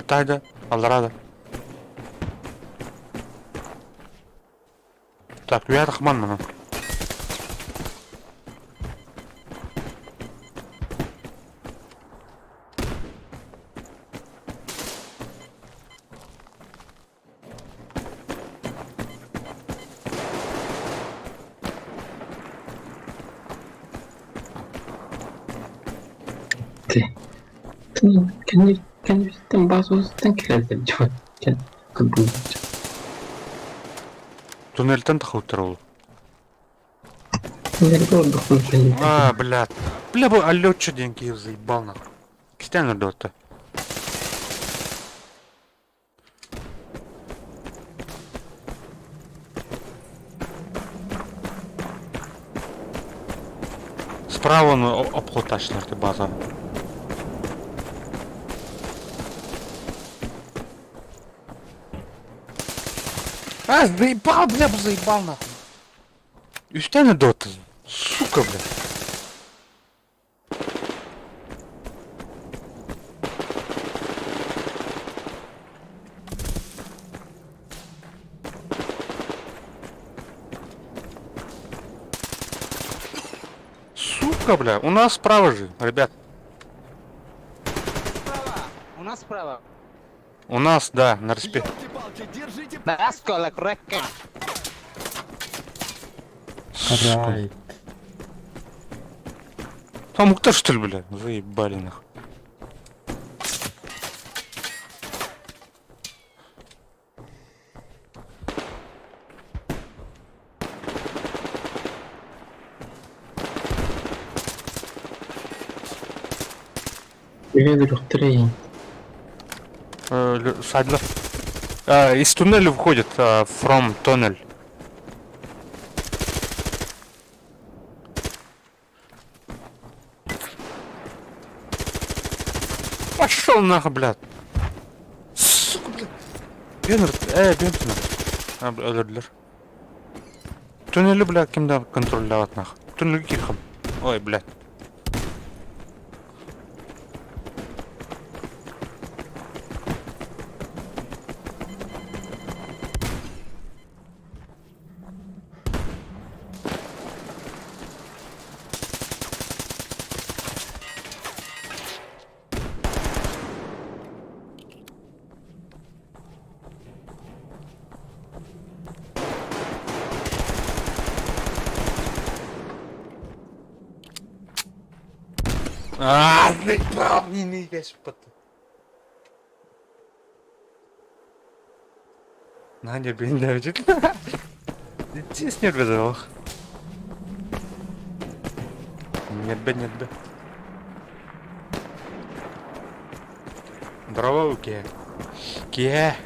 Баттаа да, аллараа да. Так, үөһэ тахман манан. Ты. Кини кэнниттэн баасыбытыттан кэлэллэр дьон кыргыыллар. Туннельтан тахыбыттар ол. Кинилэргэ ордук кэнниттэн. А, блядь. Бля, бу аллечча диэн киһи заебал нахуй. Кистээн өрдөттө. Справа он обход ташлар база. А, заебал, бля, заебал нахуй. Үстәне доты. Сука, бля. Сука, бля, у нас справа же, ребят. Справа! У нас справа. У нас, да, на респе. Ёлки-палки, держите Наскола река. Сука. Там кто что ли, бля? Заебали нахуй. Үлэ бөлөхтөрө иһин. Садлер. Из туннеля выходит, from тоннель. Пошел нахуй, блядь. Сука, блядь. Бенер, бенер нахуй. А, бля, өлөрдүлэр. Туннели, бля, ким да контролляват нахуй. Туннельге киирхам. Ой, блядь. Аа, не Надя, блин, да, Здесь нет бедовых. Нет, бе, нет, бе. Здорово, Ке. Ке.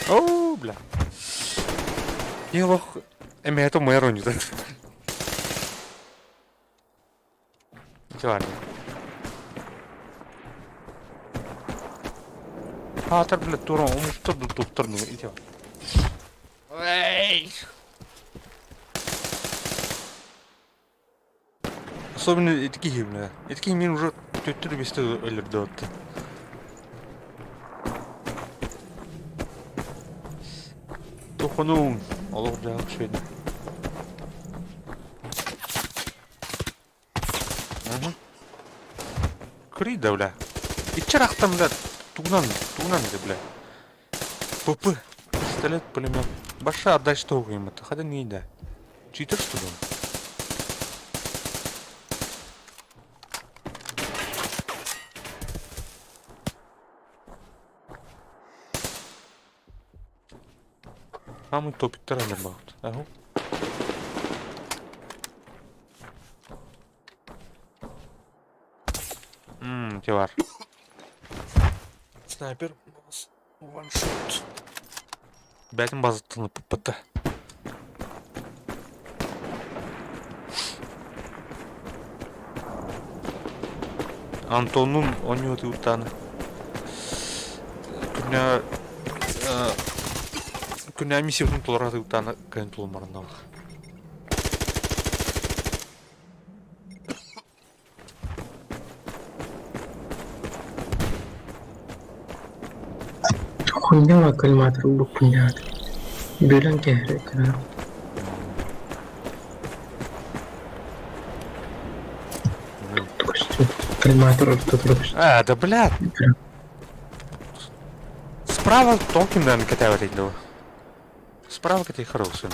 Оо, бля. Киһи эмиэ мэр оонньуута. Ити баар Хаатар, бля, туран омуктар да туохтар да ити бар. Особенно ити киһи, бля. Ити киһи мин уже төттөрү бэстэ өлөрдө отты. Тохонуҥ, олох дьаһах үчүгэйдик. Кырый да, бля. Иччэр ахтан, бля, тугунан, тугунан это, бля. ПП, пистолет, пулемет. Баша отдать что им это, хотя не да. Читер, что ли? Самый топиктар about. Ага. Ити бар. Снайпер ваншот. Бэйэтин базаттан ыппыппыт да. Антоннун оонньуу тыыттааны. Күнэ күнэ миссиятын толоро тыыттааны кыайан тулумарынналар. Хуйня кальматор буппунньаат. Бүлэн кэһэрэ кыра. Кальматор ортотугар А, да блядь! Справа тонким, наверное, катавать было. Справа катай хороший.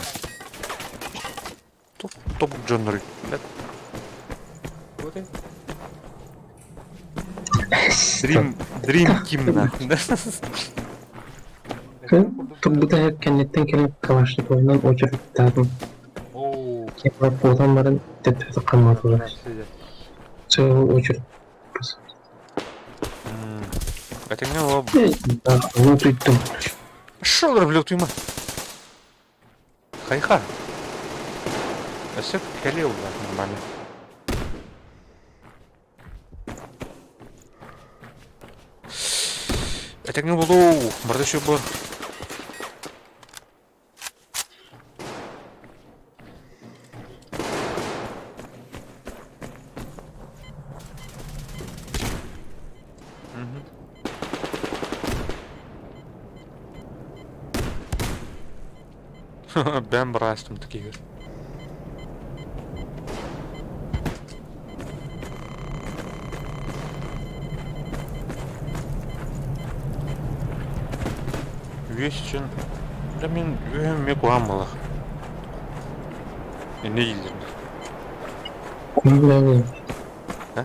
Топ, топ Джоннер. Вот и. Dream, Dream Team нахуй, да? Турбута кэнниттэн кэлэн Калашниковынан очередтаатым. Оу. Киэбэ куотан баран төттөрү хамматылар. Сыл очередь. Это не лоб. Да, ну туйдум. Шо блядь, туйма? Хайха. Өссө кэлиэ улар нормально. Этэҥҥэ буолуу, барыта үчүгэй буол. Бэм быраастым такие. Үөс için да мин үөһүм эмиэ куһаҕан буоллах. Инньэ дииллэр. Куһаҕан А?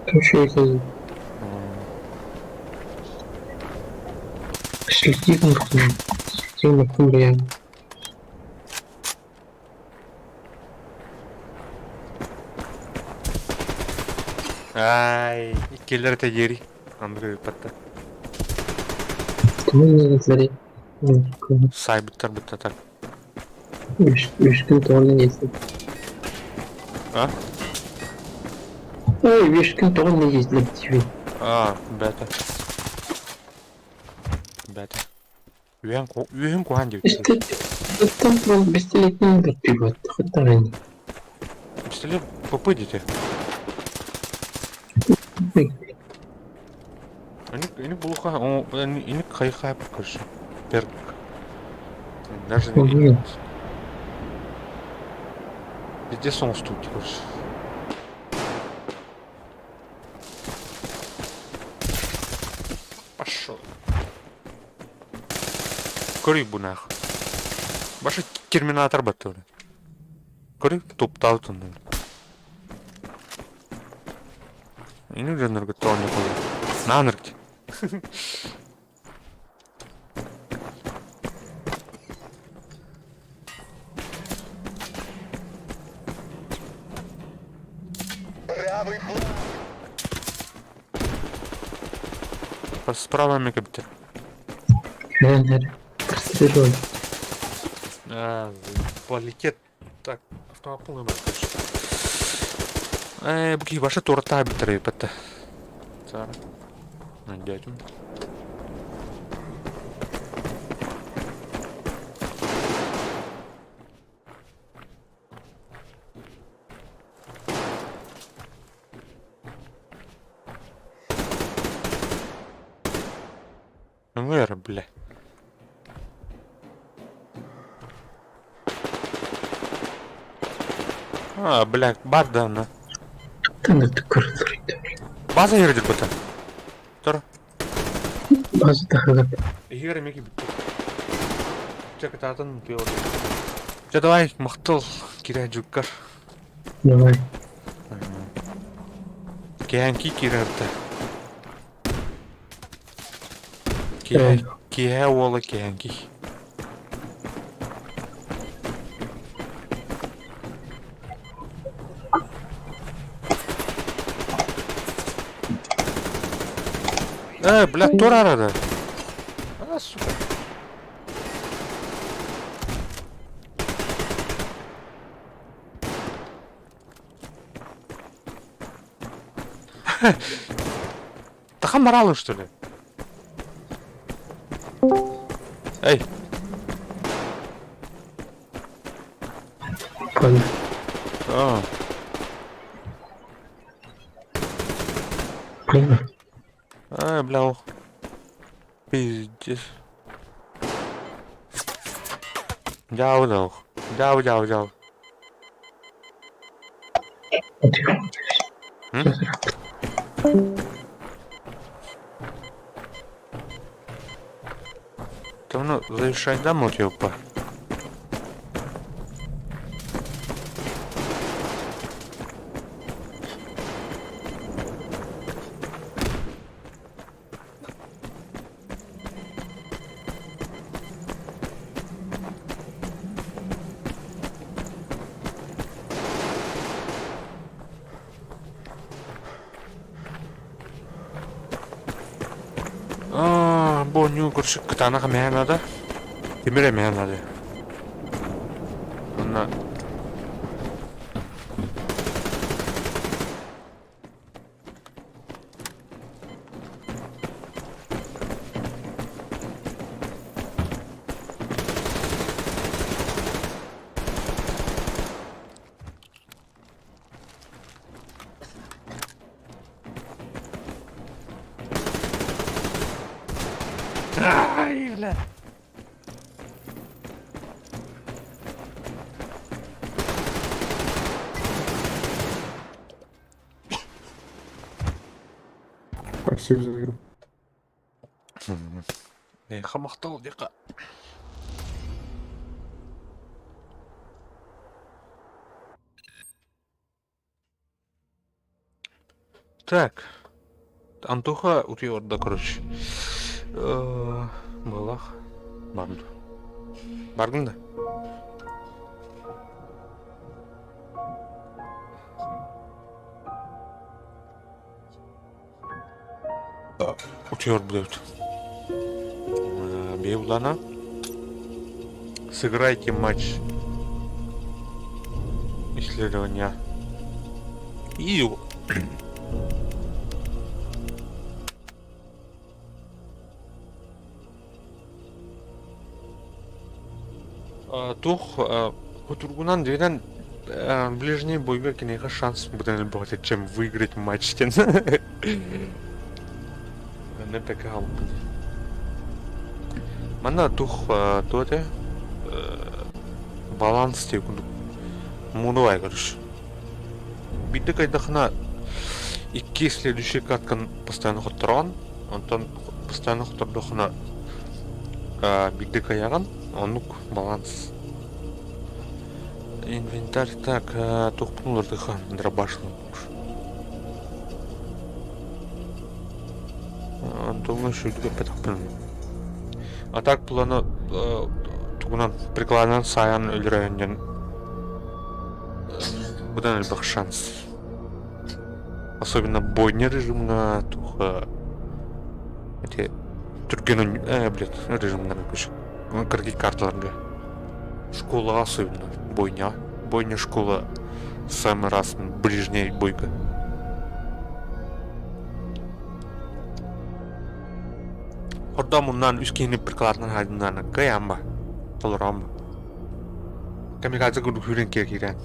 Үчүгэй. Следи нахуй, бля. Ай, иккилэр этэ диэри. Аннык ыыппатта. Сайбыттар бытта так. Үс күн тоҕо ездил. А? Ой, үс күн тоҕо ездил тебе. А, бэта. Бэта. Үөһүн үөһүн куһаан диэбит. Там бестолетний пивот, хоть там Пистолет попыдите. Иник булуха, иник хайха короче. Перк. Даже не... Везде сон стуть, короче. Пошел. Көрүй бу нах. Баша терминатор батты. Көрүй топталды. Ини дьоннорго тоонньо Наанырк. Правый фланг! Справа мегабитер. Полетет. Так, автомат полный бар, короче. Э, буки баша торта битер патта. Сара. Дядю. Вера, бля. А, бля, бардана. База ердир бата. Тор. База тахыгар. Игорь меки битти. Чэ кытаатын пиор. Чэ давай, махтал, кирэ жуккар. Давай. Кээнки кирэртэ. Киһэ киһэ уола кээнки. Э, блядь, тур арада. А, сука. Тахан баралын, что ли? Эй! Понял. А, Блин. а, бля, ох. Пиздец. Дяу, дяу. Дяу, дяу, дяу. Вот я. Давно завершать дам вот ёпа. А, бу нью короче, кытаанах эмиэ надо. Тимир эмиэ надо. Онно Ай, бля. Спасибо за игру. Хамахтал дека. Так. Антоха утуйорда, короче. Балах. Барды. Бардың да? Утуйор будет. Бейулана. Сыграйте матч исследования. И туох хотургунан дегенен ближний бойга киниэхэ шанс быдан элбэх чем выиграть матч диэн. Онно бэкэ хаалбыт. Манна туох туох этэ баланс диэ курдук муну короче. Биирдэ кайдахына икки следующий каткан постоянно хоттороон, онтон постоянно хоттордохуна биирдэ кыайаҕын, оннук баланс. Инвентарь так, туохпун улардыха дробашлым. Антоҥҥа сүүрдүк эппэтэхпин. А так планы тугунан прикладынан саайан өлөрөйөн диэн быдан элбэх шанс. Особенно бойня режимҥа туох эти түргэн блядь режимҥа кыргый карталарга. Школа особенно бойня. Бойня школа самый раз ближняя бойка. Ордо муннан үс киһини прикладынан хайдыннаана кыайаамба толороомба. Камикадзе курдук сүүрэн киэр киирэн.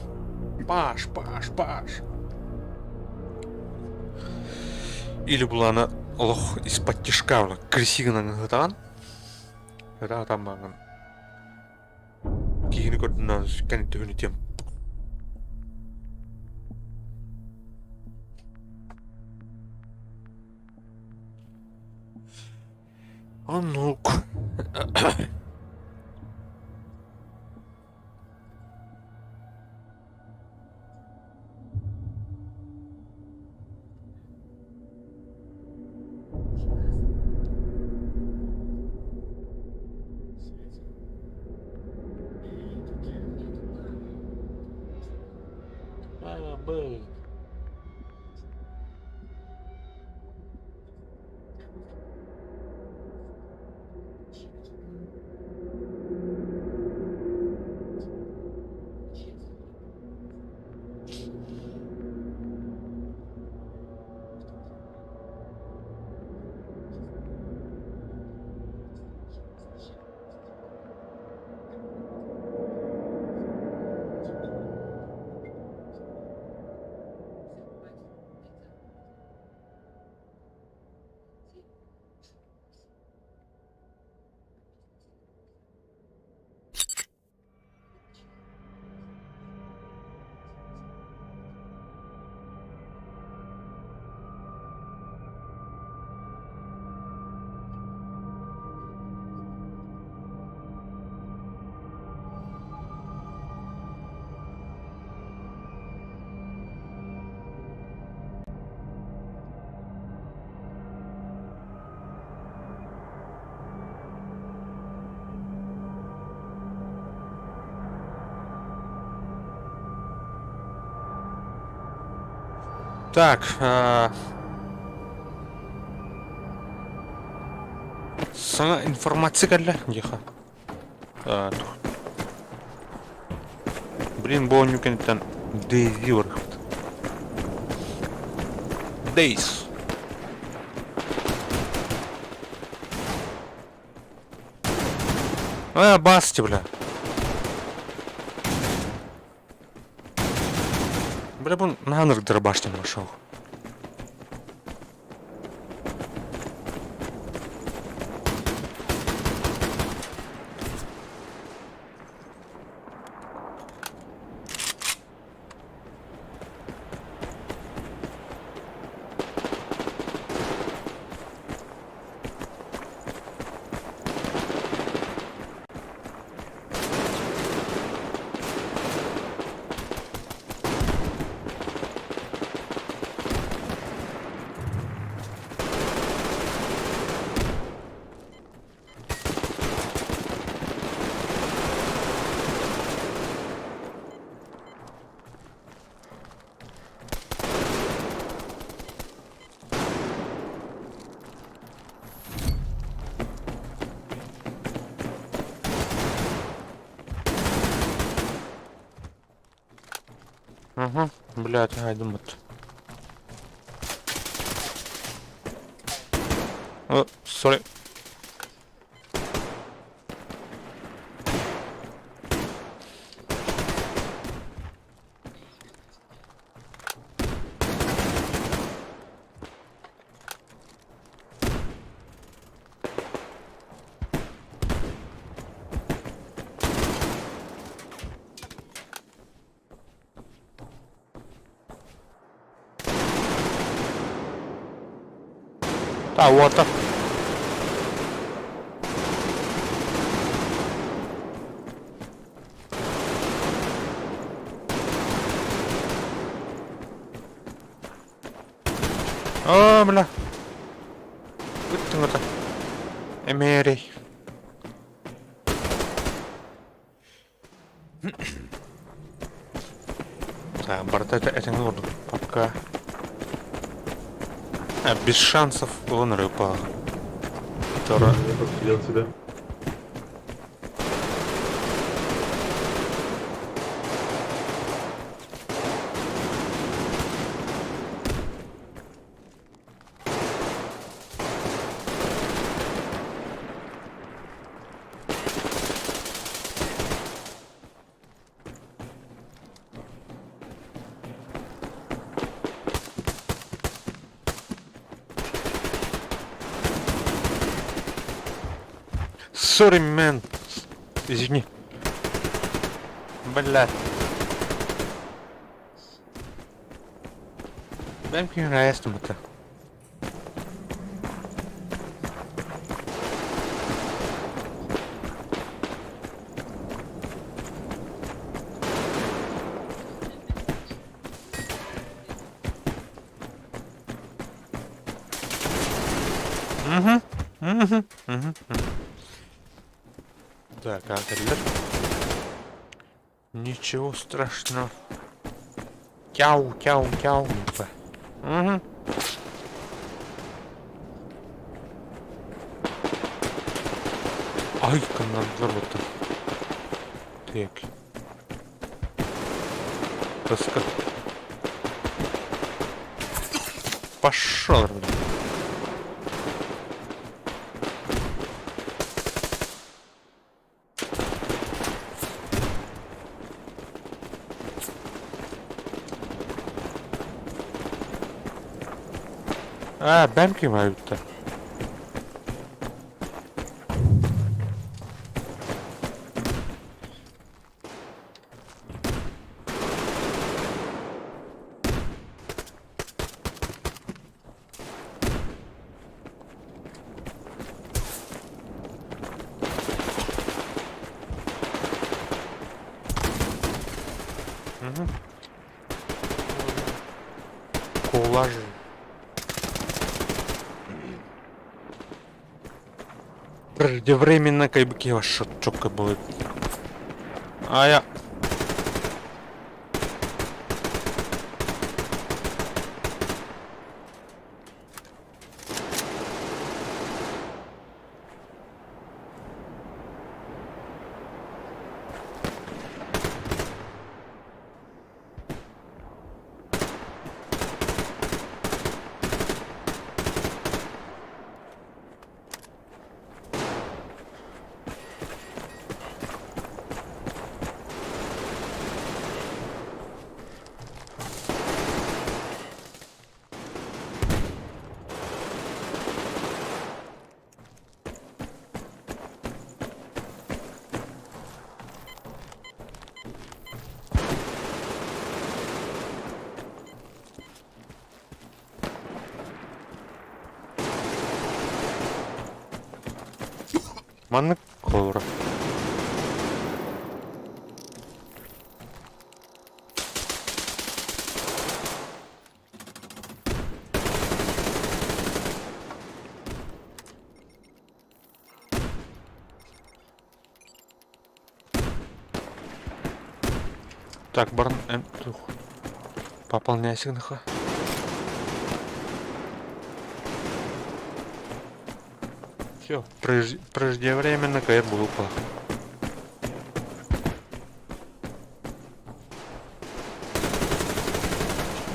Паш, паш, паш. Или булана олох из-под тишка крыси гынан ыһытаҕын. Ыта маҥан киһини көрдүнэн кэнниттэн тем. Оннук. Так, саҥа информация кэллэ диэхэ. Блин, бу оонньуу кэнниттэн Дейзи барыахпыт. Дейс. А, басти, бля. Бля, бу наһаа дробашнем нашел. Угу, блядь, ай думат. О, sorry. Та, what the... Оо, бля. Ыттыҥ ата. Эмээрэй. Так, барыта этэҥҥэ курдук. Пока. А, без шансов вон рыба. Которая... Я подстрелил тебя. Sorry, man. Извини. Блядь. Бэм ким это. Угу. Угу. Угу. Так, а кэллэр. Ничего страшного. Тяу, тяу, тяу. Угу. Ай, канадзорбата. Так. Тоска. Пошел, блин. А, бэмки маютта. Угу. Коллажи. Преждевременно кайбыки ваша чокка будет. А я... Маннык холобура. Так, баран эн тух пополняйся нахуй. Все, преждевременно я буду плохо.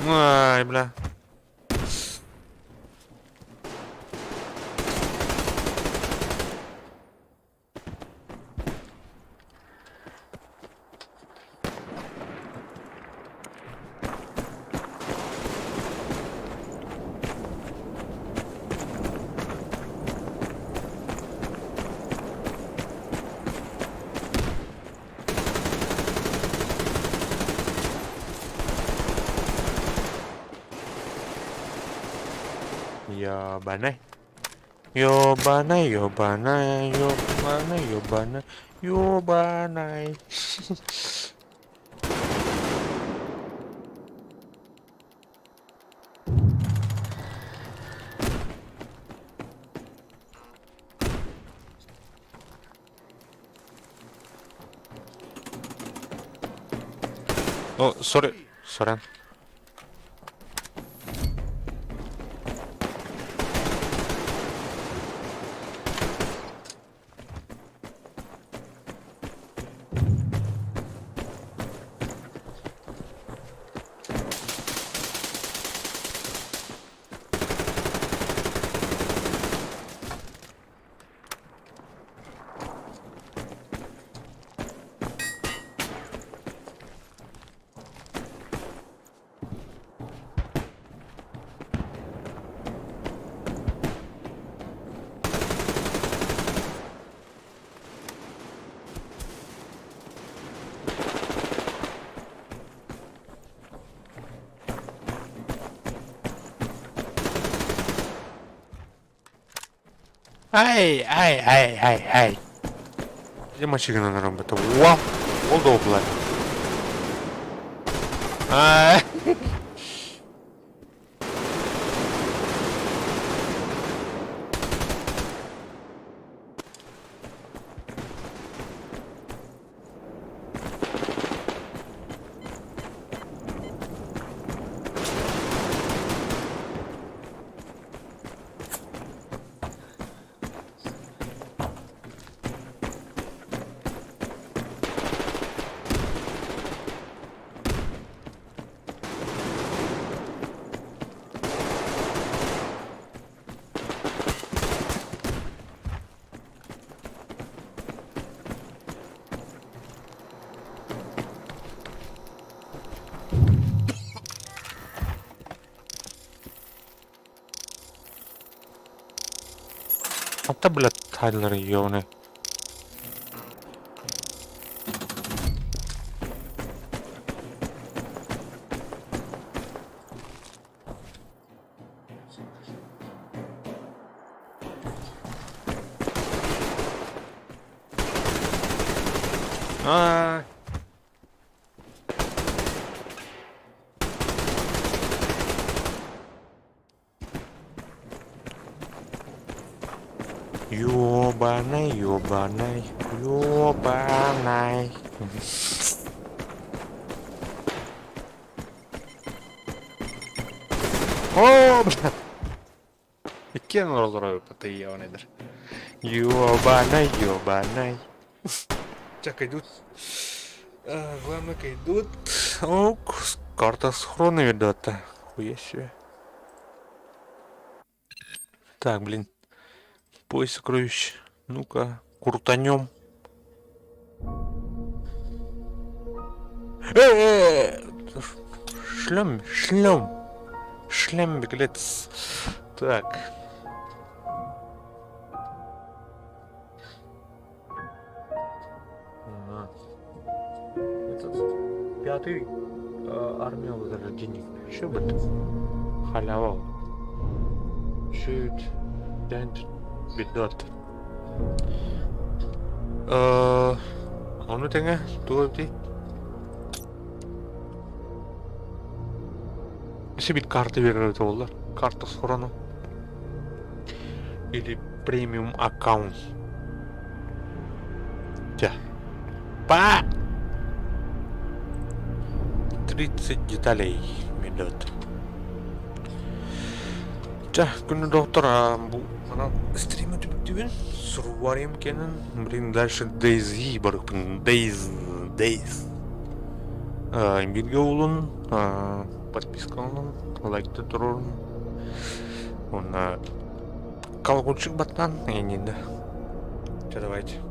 Ай, бля. Ёбаный. Ёбаный, ёбаный, ёбаный, ёбаный, ёбаный. О, сори, сорян. Ай, ай, ай, ай, ай. Где машина работа? Вау! Ол да Ай. Ата, блядь, Тайлер, ёбаный. А. Ёбаный, ёбаный, ёбаный. О, бля. Иккиэн олорор ебаныйдар. Ёбаный, ёбаный. Так, идут. Главное, идут. О, карта схрона ведет. Хуя себе. Так, блин. Пояс сокровищ. Ну-ка, крутанем. Шлем, шлем. Шлем, беглец. Так. Ага. Этот пятый армия возрождения. Что бы это? Халява. Чуть. Дент. Бедот. Ону тэҥэ туох эбитий? Сибит карта биэрэр эбитэ буоллар. Карта схорону. Или премиум аккаунт. Чэ. Па! 30 деталей минут. Чэ, күнү доктор, бу манан стримы түбүктүүбүн. Суруйарым кэнэн, блин, дальше DayZ барыппын. DayZ, DayZ. Бииргэ уолун подпискаланан, лайкта турорун. Уонна колокольчик баттаан, эйиэннэ. Чэ, давайте.